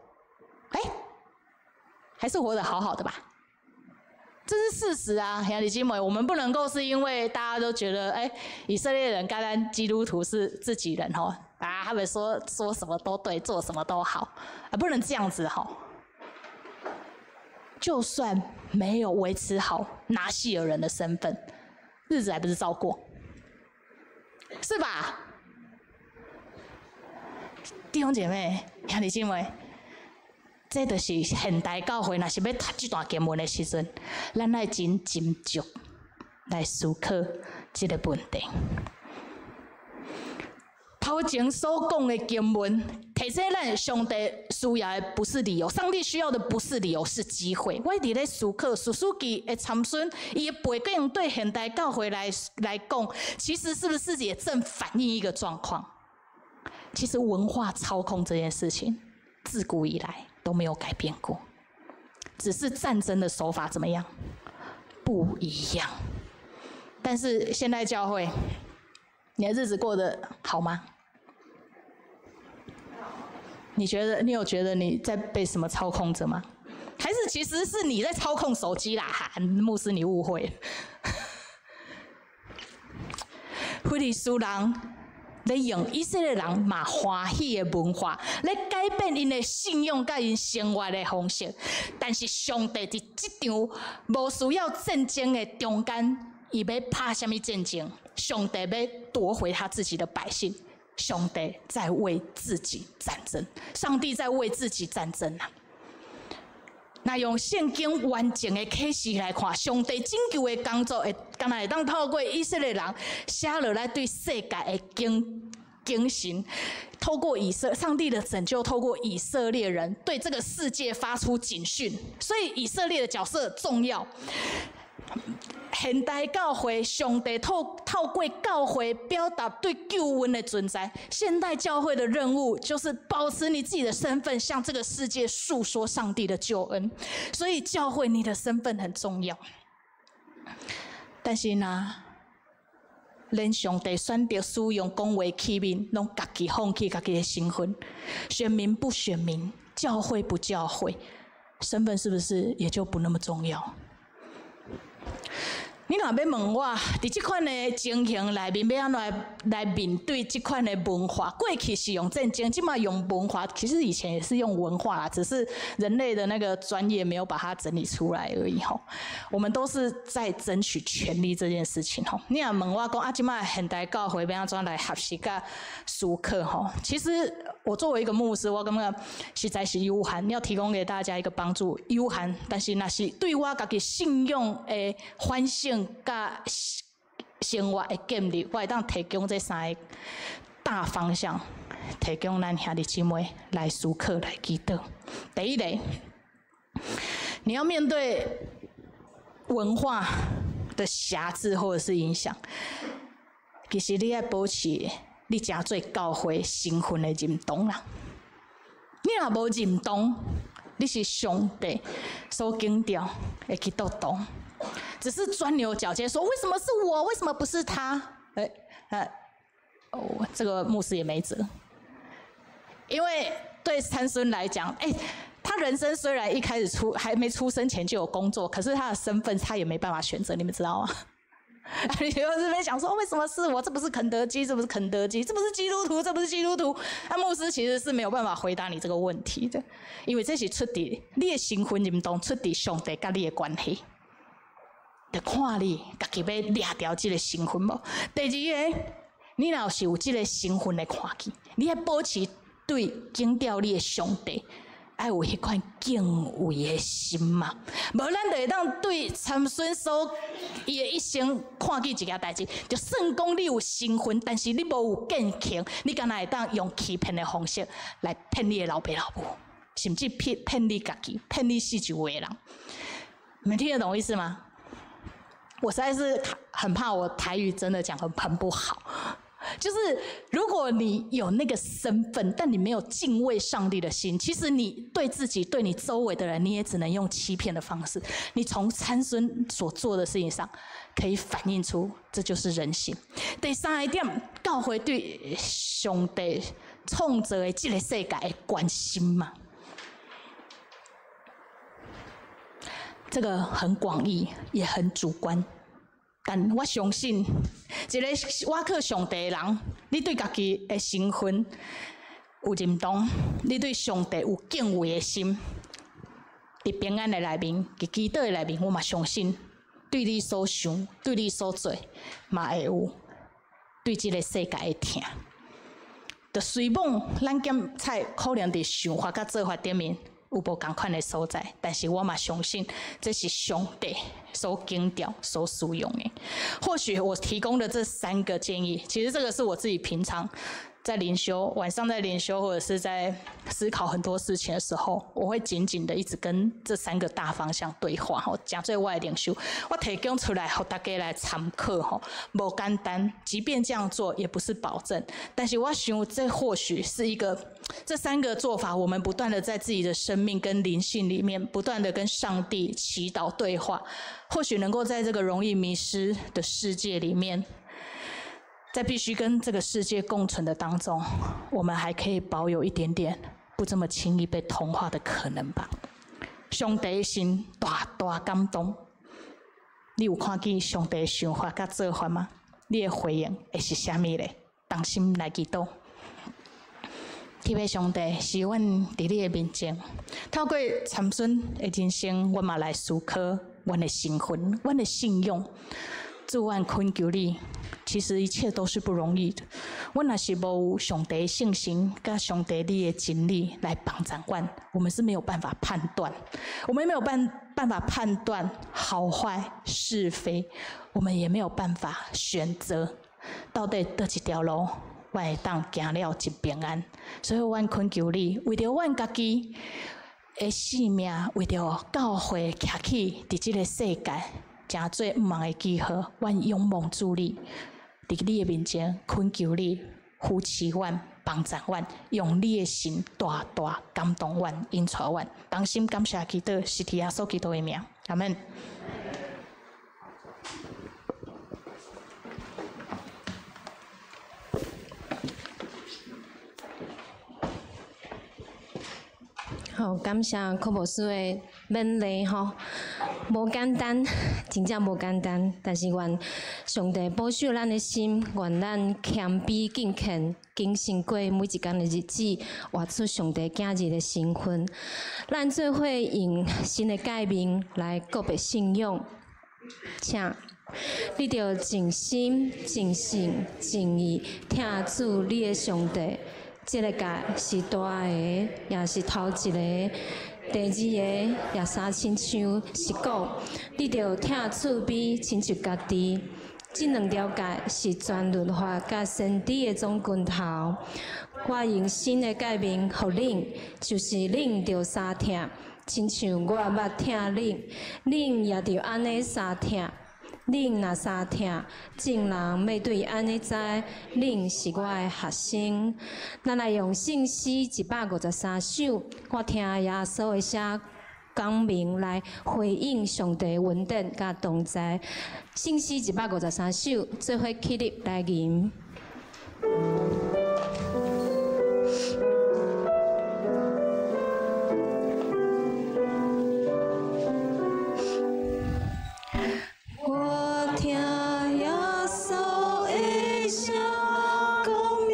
哎，還是活得好好的吧？這是事實啊，兄弟姊妹，我們不能夠是因為大家都覺得，哎，以色列人跟咱基督徒是自己人吼，啊，他們說說什麼都對，做什麼都好，啊，不能這樣子吼。就算沒有維持好拿細耳人的身份，日子還不是照過，是吧？弟兄姐妹、兄弟姊妹，這就是現代教會，若是欲讀這段經文的時陣，咱愛真斟酌來思考這個問題。頭頭前所講的經文，提醒咱上帝需要的不是理由，上帝需要的不是理由，是機會。我佇咧思考，士師記的參孫，伊的背景對現代教會來講，其實是不是也正反映一個狀況？其實文化操控這件事情，自古以來都沒有改變過，只是戰爭的手法怎麼樣不一樣。但是現代教會，你的日子過得好嗎？你覺得你有覺得你在被什麼操控着嗎？還是其實是你在操控手機啦？哈，牧師你誤會。非利士人咧用以色列人嘛歡喜的文化，咧改變𪜶的信仰佮𪜶生活的方式。但是上帝佇這場無需要戰爭的中間，伊欲拍啥物戰爭？上帝欲奪回他自己的百姓，上帝在為自己戰爭，上帝在為自己戰爭啊！那用聖經完整的啟示來看，上帝拯救的工作會，敢若會當透過以色列人寫落來對世界的警醒，透過上帝的拯救，透過以色列人對這個世界發出警訊，所以以色列的角色重要。現代教會，上帝透過教會表達對救恩的存在。現代教會的任務就是保持你自己的身份，向這個世界訴說上帝的救恩。所以教會你的身份很重要。但是呢，連上帝選擇使用講話器皿，攏家己放棄家己的身份，選民不選民，教會不教會，身份是不是也就不那麼重要？你若欲問我，佇這款的情形內面，欲按怎來面對這款的文化？過去是用戰爭，這馬用文化，其實以前也是用文化啦，只是人類的那個專業沒有把它整理出來而已吼。我們都是在爭取權利這件事情吼。你若問我講啊，這馬現代教會欲按怎來學習佮思考吼？其實我作為一個牧師，我感覺實在是有限，要提供給大家一個幫助有限，但是若是對我家己信仰的反省佮生活的建立，我會當提供這三個大方向，提供咱兄弟姊妹來思考、來祈禱。第一個，你要面對文化的轄制或者是影響，其實你愛保持你誠做教會身份的認同啦。你若無認同，你是上帝所揀召的基督徒，只是鑽牛角尖，說為什麼是我？為什麼不是他？欸，哦，這個牧師也沒轍，因為對參孫來講，欸，他人生雖然一開始還沒出生前就有工作，可是他的身份他也沒辦法選擇，你們知道嗎？你就這邊想說，為什麼是我？這不是肯德基，這不是肯德基，這不是基督徒，這不是基督徒。那牧師其實是沒有辦法回答你這個問題的，因為這是出佇你的身份認同，出佇上帝佮你的關係，就看你家己欲掠牢這個身份無。第二個，你若是有這個身份的看見，你愛保持對揀召你的上帝，愛有彼款敬畏的心嘛，無咱就會當對參孫所伊的一生看見一件代誌，就算講你有身份，但是你無有見行，你敢若會當用欺騙的方式來騙你的老爸老母，甚至騙你家己，騙你四周圍的人。你們聽得懂意思嗎？我實在是很怕我台語真的講得很不好。就是如果你有那個身份，但你沒有敬畏上帝的心，其實你對自己、對你周圍的人，你也只能用欺騙的方式。你從參孫所做的事情上，可以反映出這就是人性。第三個點，教會對上帝創造的這個世界的關心嘛，這個很廣義，也很主觀。但我相信，一個倚靠上帝的人，你對家己的身份有認同，你對上帝有敬畏的心，佇平安的內面，佇祈禱的內面，我嘛相信，對你所想、對你所做，嘛會有對這個世界的疼。就雖罔咱檢採可能佇想法佮做法頂面有無仝款的所在，但是我嘛相信這是上帝所揀召、所使用的。或許我提供的這三個建議，其實這個是我自己平常在灵修，晚上在灵修或者是在思考很多事情的时候，我会紧紧的一直跟这三个大方向对话吼，成做我的灵修，我提供出来予大家来参考吼，无简单，即便这样做也不是保证，但是我想这或许是一个这三个做法，我们不断的在自己的生命跟灵性里面，不断的跟上帝祈祷对话，或许能够在这个容易迷失的世界里面，在必须跟这个世界共存的当中，我们还可以保有一点点不这么轻易被同化的可能吧。上帝的心大大感动，你有看见上帝的想法佮做法吗？你的回应会是啥物咧？同心来祈祷。天父上帝，是阮伫你的面前，透过参孙的人生，阮嘛来思考阮的身份、阮的信仰。主，阮恳求你，其实一切都是不容易的。阮若是无有上帝的圣神佮上帝你的真理来帮助阮，我们是没有办法判断，我们没有办法判断好坏是非，我们也没有办法选择到底佗一条路，我会当行了真平安。所以，阮恳求你，为著阮家己的性命，为著教会徛起伫这个世界，成做毋茫的记号，阮仰望主你，伫你的面前恳求你扶持阮、帮助阮，用你的心大大感动阮、引带阮。同心感谢祈祷，是替耶稣基督的名，阿们。好，感谢柯牧师的勉励吼，无简单，真正无简单。但是愿上帝保守咱的心，愿咱谦卑敬虔，谨慎过每一工的日子，活出上帝囝儿的身份。咱做伙用新的诫命来告别信仰，请你著尽心、尽性、尽意疼主你的上帝。这个诫是大个，也是头一个。第二个也相亲像是讲，你著疼厝边亲像家己。这两条诫是全律法佮先知的总根头。我用新的诫命予恁，就是恁著相疼，亲像我捌疼恁，恁也著按呢相疼。恁若相疼，众人欲对按呢知，恁是我的学生。咱来用圣诗153首，我听耶稣的声讲明来回应上帝恩典佮同在。圣诗153首，做伙起立来吟。我听耶稣的声讲明，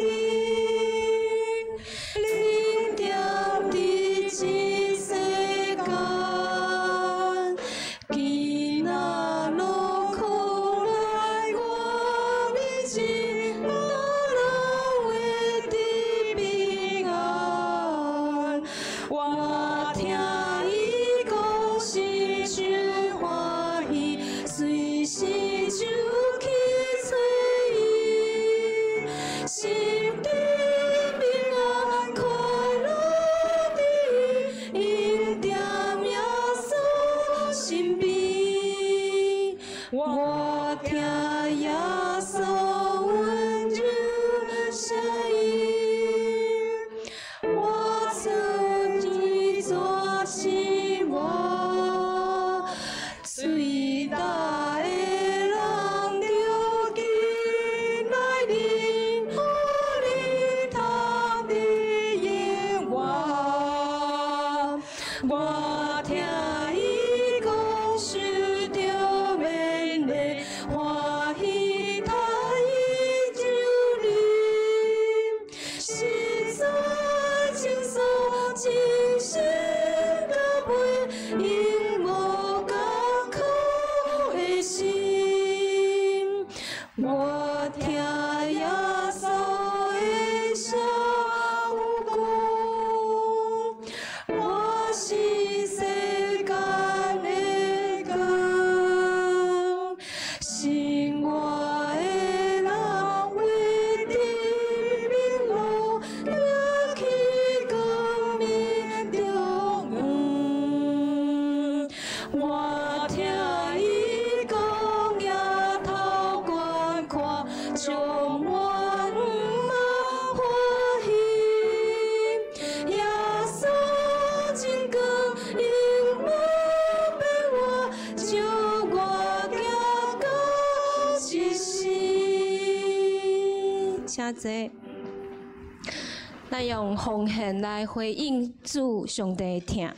恁踮伫这世间，今仔落苦来，我面前都拢会得平安。我听伊讲心就欢喜，随时就去揣伊，心中平安快乐的，因踮耶稣身边。我听耶稣温柔声音，我出去做生活，最大的人著紧来临，予你通得永远。我听伊讲受著勉励，欢喜他伊就临，实在情所真实甲袂，永无艰苦的心。我听耶稣的声讲，我是世间的光，信我的人会得明亮。我聽伊講，額頭懸看，充滿嘛歡喜。耶穌真光，永無變換，照我行到這世。請坐。咱用奉獻來回應主上帝的疼。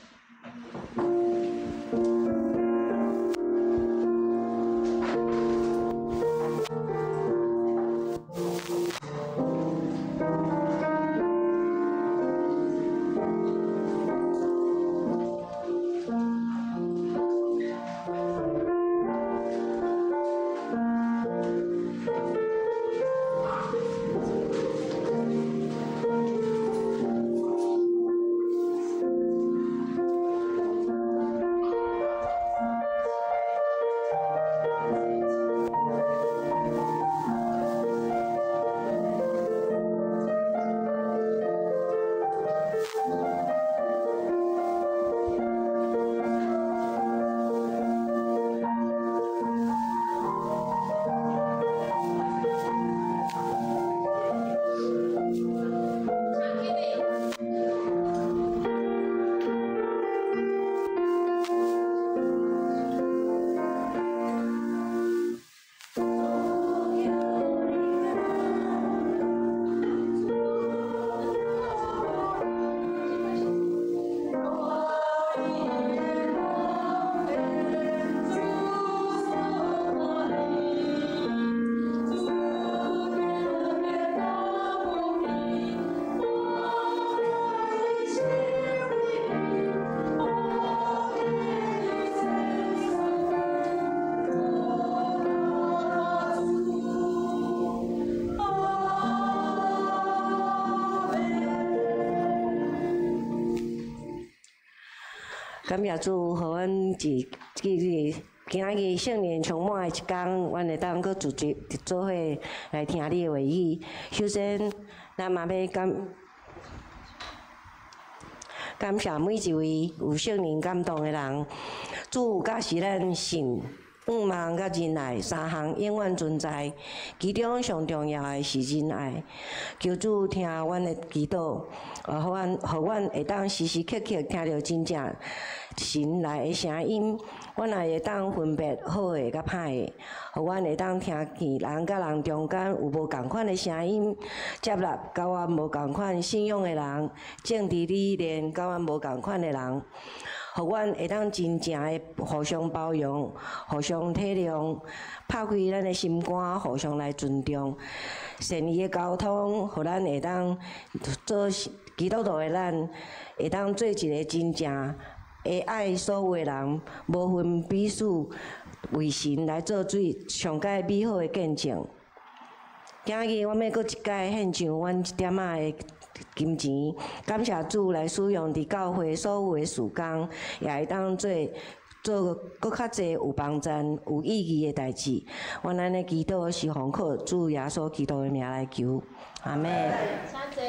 感謝主，予阮一今日今仔日聖靈充滿的一工，阮會當閣聚集做伙來聽你的話語。首先，咱嘛欲感謝每一位有聖靈感動的人。主教示咱信、向望佮仁愛三項永遠存在，其中上重要的是仁愛。求主聽阮的祈禱，予阮會當時時刻刻聽著真正神來的聲音，阮也會當分別好的佮歹的，予阮會當聽見人佮人中間有無仝款的聲音，接納佮阮無仝款信仰的人，政治理念佮阮無仝款的人，予阮會當真正的互相包容、互相體諒，拍開咱的心肝，互相來尊重，善意的溝通，予咱會當做基督徒的咱，會當做一个真正會愛所有的人，無分彼此，為神來做最上蓋美好的見證。今日我欲閣一擺獻上阮一點仔的金錢，感謝主來使用佇教會所有的事工，也會當做閣較濟有幫贊、有意義的代誌。阮按呢祈禱是奉靠主耶穌基督的名來求，阿們。請坐。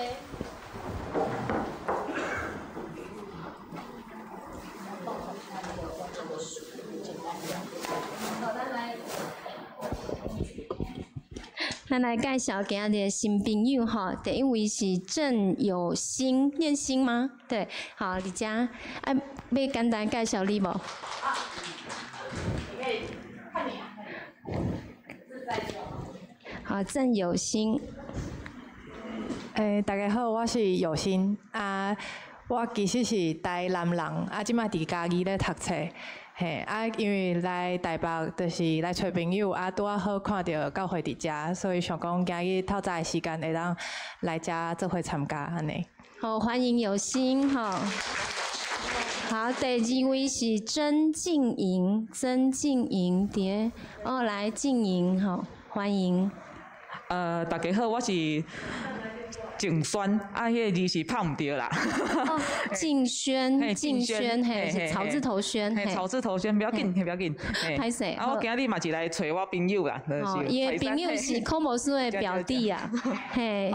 咱來介紹今日的新朋友吼，第一位是鄭有心，念心嗎？對，好，佇遮，啊，欲簡單介紹你無？啊，你可以看你啊，自在就好。好，鄭有心。欸，大家好，我是有心啊，我其實是台南人，啊，這擺佇嘉義咧讀冊。嘿，啊，因為來台北就是來揣朋友，啊，拄仔好看著教會佇遮，所以想講今日透早的時間會當來遮做伙參加按呢。好，歡迎有心吼。好，第二位是曾靜瑩，曾靜瑩佇，哦，來靜瑩吼，歡迎。大家好，我是靜軒，啊，彼個字是拍毋著啦。哦，靜軒，靜軒，嘿，是草字頭軒，嘿，草字頭軒，不要緊，不要緊。歹勢。啊，我今日嘛是來揣我朋友啦。哦，伊的朋友是柯牧師的表弟啊，嘿，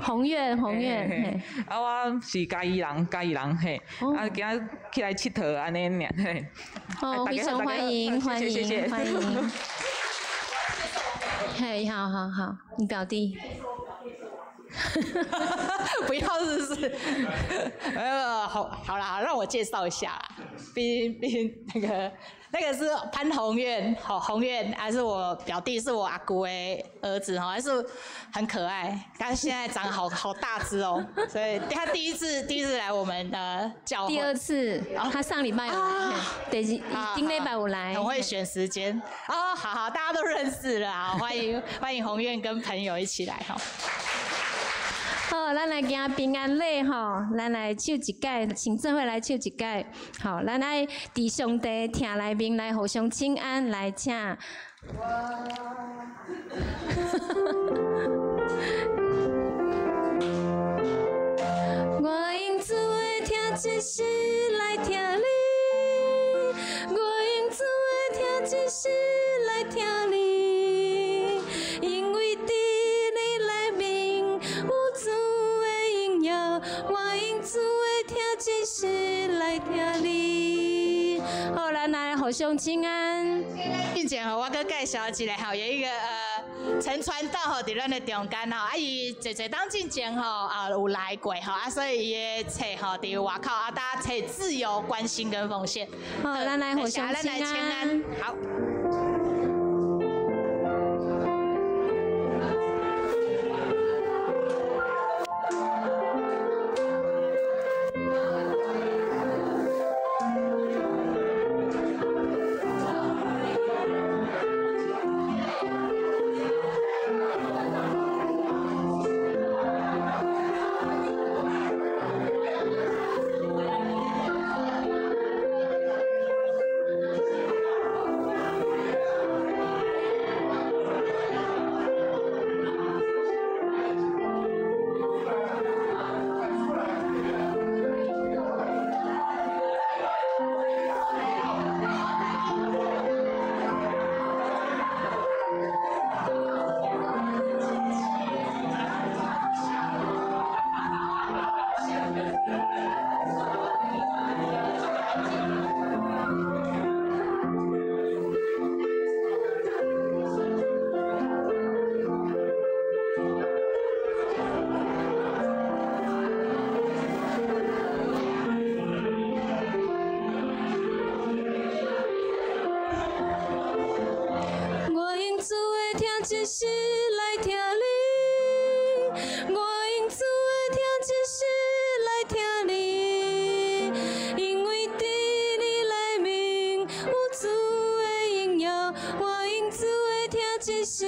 宏願，宏願，嘿。啊，我是嘉義人，嘉義人，嘿，啊，今仔去來𨑨迌按呢爾，嘿。哦，非常歡迎，歡迎，歡迎。嘿，好好好，你表弟。不要是不是？好，好啦，讓我介紹一下啦。畢竟那個是潘宏願，好宏願，還是我表弟，是我阿姑的兒子，還是很可愛。他現在長好好大隻哦，所以他第一次來我們的教會。第二次，他上禮拜有來，對，頂禮拜有來。很會選時間哦，好好，大家都認識了啊，歡迎歡迎宏願跟朋友一起來哈。好，咱來行平安禮吼，咱來唱一擺，請做伙來唱一擺。好，咱愛佇上帝疼內面來互相請安，來請。我用主的疼一世來疼你，我用主的疼一世來疼你，因為佇你內面有主的榮耀，我用主的疼一世來疼你。好，咱來互相請安。進前吼，我閣介紹一下吼，有一個陳傳道吼，佇咱的中間吼，啊伊濟濟冬進前吼啊有來過吼，啊所以伊的冊吼佇外口啊，大家冊自由關心跟奉獻。好，咱來互相請安。好。我用主的疼一世來疼你，我用主的疼一世來疼你，因為佇你內面有主的榮耀，我用主的疼一世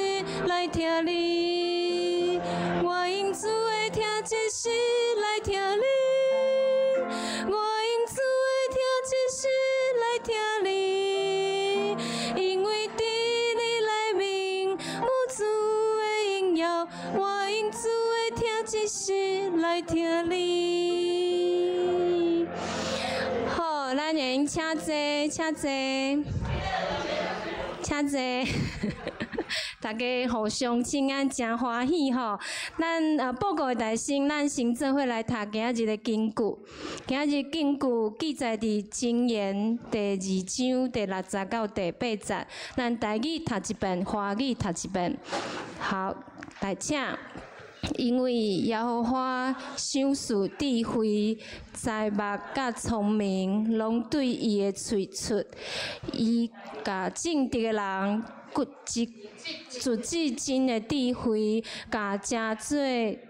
來疼你，我用主的疼一世來疼你，我用主的疼一世來疼你，因為佇你內面有主的榮耀，我用主的疼一世來疼你。好，咱會用請坐，請坐，請坐。大家互相請安，誠歡喜吼。咱報告的大先，咱先做伙來讀今仔日的經句。今仔日經句記載佇箴言第二章第六節到第八節。咱台語讀一遍，華語讀一遍。好，來請。因為耶和華賞賜智慧、才目佮聰明，攏對伊的喙出。伊共正直的人骨子至真的智慧，共成做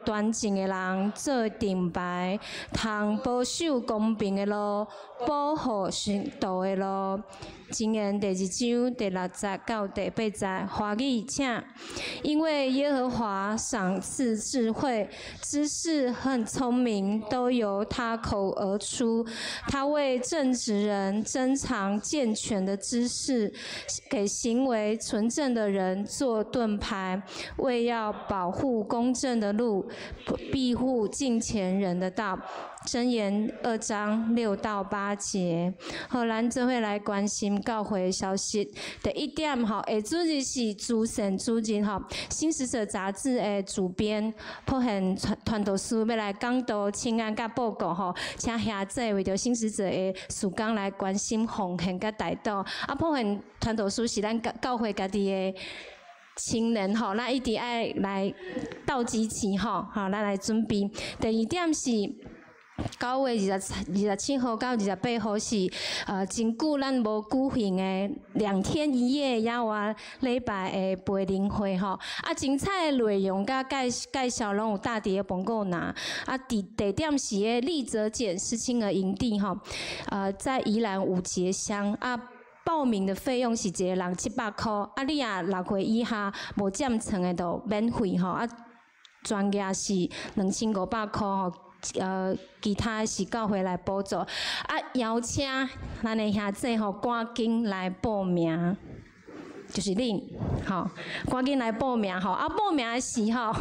端正的人做盾牌，通保守公平的路，保護殉道的路。箴言第二章第六節到第八節，華語請。因為耶和華賞賜智慧、知識和聰明，都由他口而出。他為正直人珍藏健全的知識，給行為純正的人做盾牌，為要保護公正的路，庇護敬虔人的道。箴言2章6到8節。好，咱做伙來關心教會消息。第一點吼，下主日是慈善主日吼，《新使者》雜誌的主編普賢傳道師欲來講道、請安佮報告吼，請兄姊為著新使者的事工來關心奉獻佮代禱。啊，普賢傳道師是咱教會家己的青年吼，咱一定愛來鬥支持吼，好，咱來準備。第二點是，9月27號到28號是真久咱無舉行的2天1夜耶和華禮拜的培靈會吼，啊，精彩的內容佮介紹攏有貼佇个廣告欄。啊，地點是个立澤簡失親兒營地吼，在宜蘭五結鄉啊。報名的費用是一个人700箍，啊，你若6歲以下無佔床的就免費吼，啊，全額是2500箍吼。其他是教會來補助，啊，邀請咱的兄姊吼，趕緊來報名，就是恁，吼，趕緊來報名吼，啊，報名的時吼，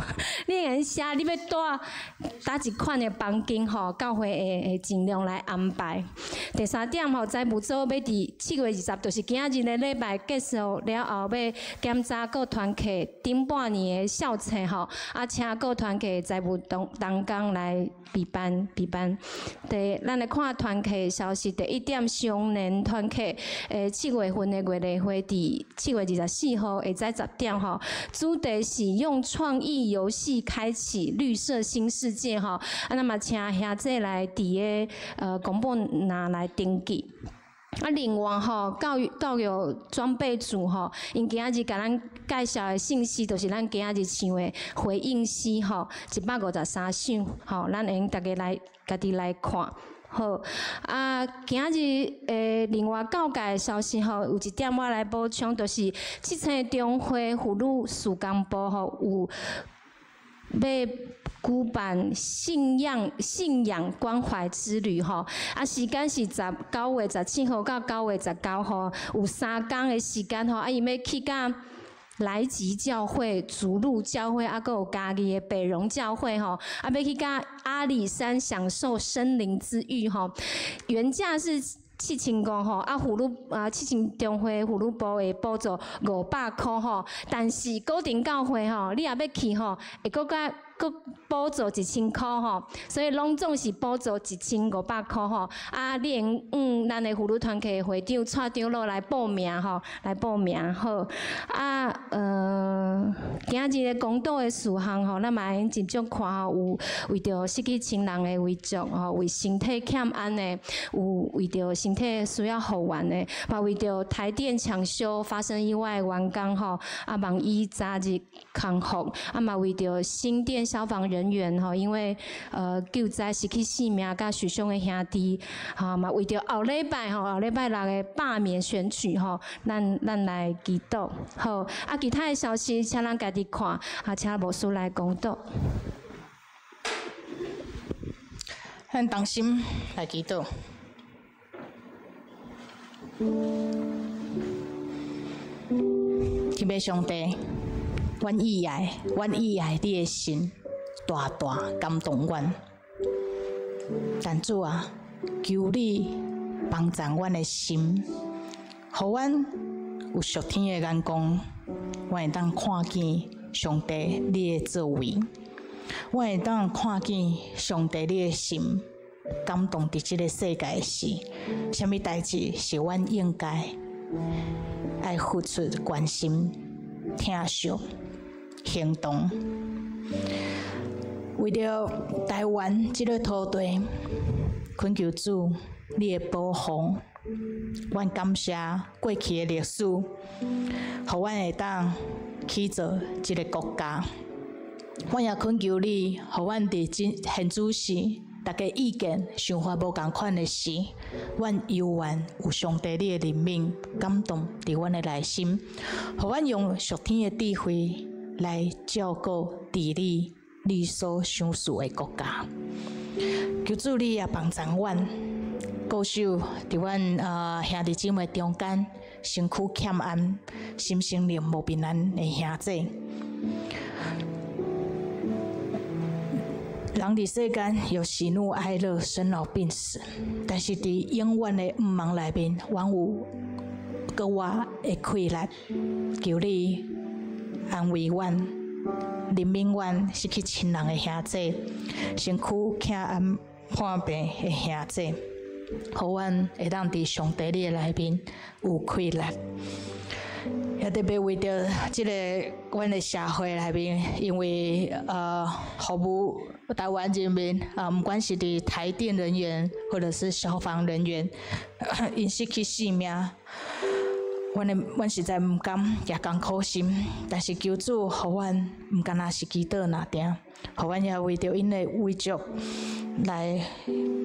你會寫你欲蹛佗一款的房間吼，教會會盡量來安排。第三點吼，財務組欲佇7月20，就是今仔日的禮拜結束了後，欲檢查各團契頂半年的數冊吼，啊，請各團契財務同工來備辦備辦。咱來看團契消息，第一點，雙年團契，7月份的月例會佇7月24號下早10點吼，主題是用創意遊戲開啟綠色新世界吼，啊，那麼請兄姊來佇个廣播欄來登記。啊，另外吼，教育裝備組吼，𪜶今仔日共咱介紹的信息，就是咱今仔日唱的回應詩吼，153首吼，咱會用逐家來家己來看。好，啊，今仔日另外教界的消息吼，有一點我來補充，就是七星中會婦女事工部吼有欲舉辦信仰關懷之旅吼，啊，時間是9月17號到9月19號，有3工的時間吼，啊，伊欲去到來吉教會、竹鹿教會，啊，閣有嘉義的北榮教會吼，啊，欲去到阿里山享受森林之浴吼，原價是7500吼，啊，婦女啊，七星中會婦女部會補助500箍吼，但是古亭教會吼，你若欲去吼，會閣較閣補助1000箍吼，所以攏總是補助1500箍吼。啊，你會用咱的婦女團契會長蔡長老來報名吼，來報名好。啊，今仔日的公道的事項吼，咱嘛會用集中看吼，有為著失去親人的遺族吼，為身體欠安的，有為著身體需要復原的，嘛為著台電搶修發生意外的員工吼，啊，望伊早日康復，啊，嘛為著新店消防人員吼，因為救災失去性命佮受傷的兄弟，吼嘛為著後禮拜吼，後禮拜六的罷免選舉吼，咱來祈禱。好，啊，其他的消息請咱家己看，啊，請牧師來講道。咱同心來祈禱。天父上帝，阮意愛你的心，大大感動阮。但主啊，求你幫助阮的心，予阮有屬天的眼光，阮會當看見上帝你的作為，阮會當看見上帝你的心感動佇這个世界的事，啥物代誌是阮應該愛付出關心、疼惜、行動。為著台灣這个土地，懇求主你的保護。阮感謝過去的歷史，予阮會當起造這个國家。阮也懇求你，予阮佇現此時，大家意見想法無仝款的時，阮猶原有上帝你的憐憫感動佇阮的內心，予阮用屬天的智慧來照顧治理你所賞賜的國家。求主你也幫助阮，固守佇阮兄弟姊妹中間，身躯欠安、心身灵无平安的兄弟。人伫世间有喜怒哀乐、生老病死，但是伫永远的毋望内面，阮有阁外的气力，求你安慰阮，怜悯阮失去亲人的兄弟，身躯欠安破病的兄弟，予阮会当伫上帝你的内面有气力。也特别为著这个阮的社会内面，因为服务台湾人民啊，毋管是伫台电人员或者是消防人员，𪜶失去性命，阮实在毋甘，也艰苦心。但是求主予阮毋干焦是祈祷尔定，予阮也为著𪜶的遗族来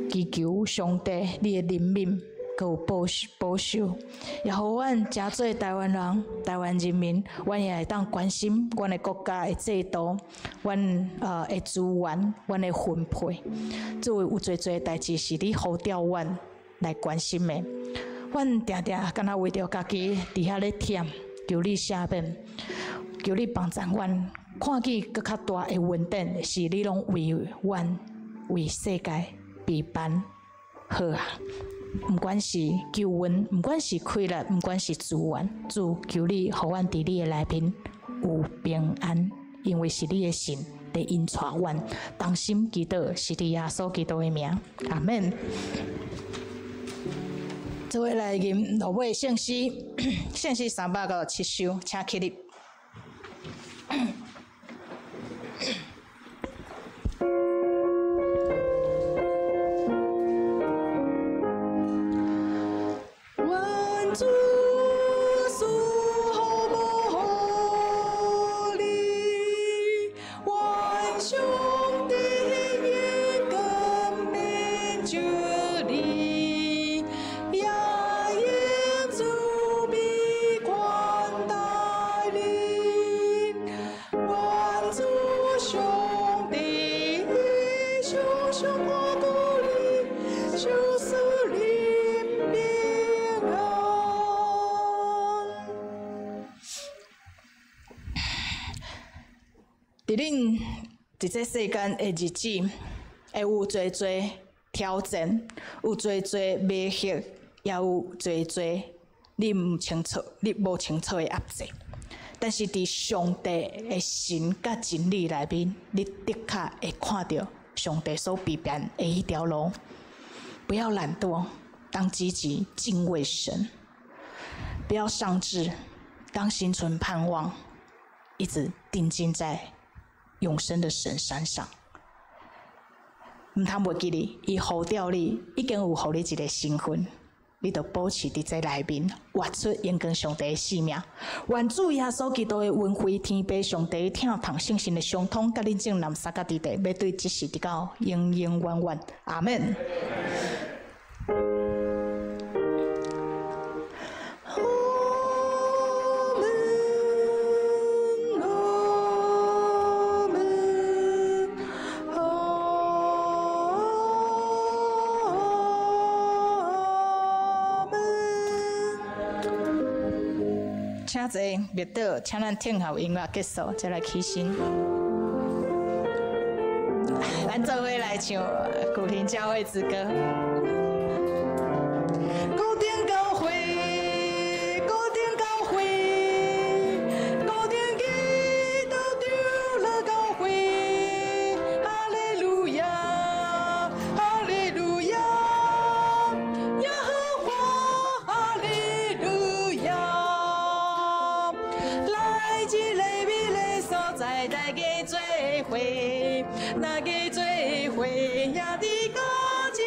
祈求上帝你的怜悯，阁有保守保守，也予阮诚做台湾人、台湾人民，阮也会当关心阮的国家的制度，阮的资源，阮的分配。主有济济代志是你呼召阮来关心的，阮定定敢若为著家己伫遐咧忝，求你赦免，求你帮助阮，看见阁较大的恩典，是你拢为阮、为世界备办好啊！毋管是救恩，毋管是气力，毋管是资源，主求你予阮伫你的内面有平安，因为是你的神伫引带阮，同心祈祷，是伫耶稣基督的名，阿们。做伙来吟落尾圣诗，圣诗397首，请起立。愿主赐福予你，愿上帝的光明照你，也用慈悲款待你。愿主上帝常常看顾你，赏赐你平安。伫恁伫这世间的日子，会有济济挑战，有济济迷惑，也有济济你毋清楚、你无清楚的压制。但是伫上帝的神佮真理内面，你的确会看著上帝所备办的彼条路。不要懒惰，当积极敬畏神；不要丧志，当心存盼望，一直定睛在永生的神山上。毋通袂记你，伊呼召你，已经有予你一个身份，你著保持伫这内面，活出荣光上帝的生命。愿主耶稣基督的恩惠、天父上帝疼痛、圣神的相通，佮恁众男三甲弟弟，欲对这世直到永永远远。阿们。阿们，阿们，阿们。请坐，默祷，请咱听候音乐结束，再来起身。咱做伙来唱古亭教会之歌。古亭教会，古亭教会，古亭基督长老教会，哈利路亚，哈利路亚，耶和华，哈利路亚。来这个美丽所在，大家做伙，大家做伙，兄弟佮姊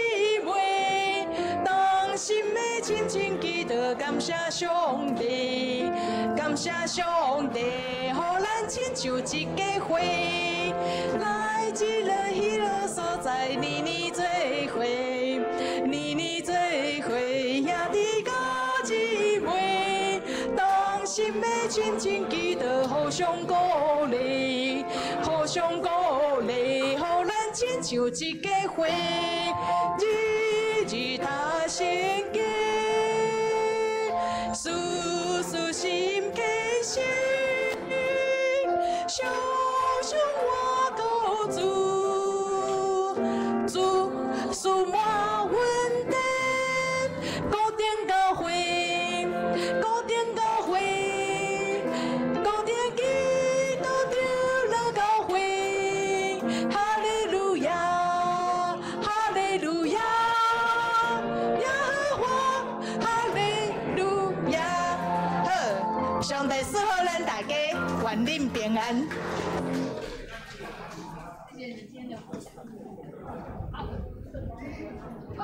妹，同心的亲情祈祷，感谢上帝，感谢上帝，予咱亲像一家伙。来这个喜乐所在，年年做伙，年年做伙，兄弟佮姊妹，同心的亲情祈祷，互相鼓励，互相鼓励，予咱亲像一家伙。日日读圣经，思相信我高主，主赐满恩典，高顶教會，高頂教會，高頂基督長老教會，哈利路亞，哈利路亞，耶和華，哈利路亞。好，上帝賜福咱大家，願恁平安。謝謝你今天的分享。好。好。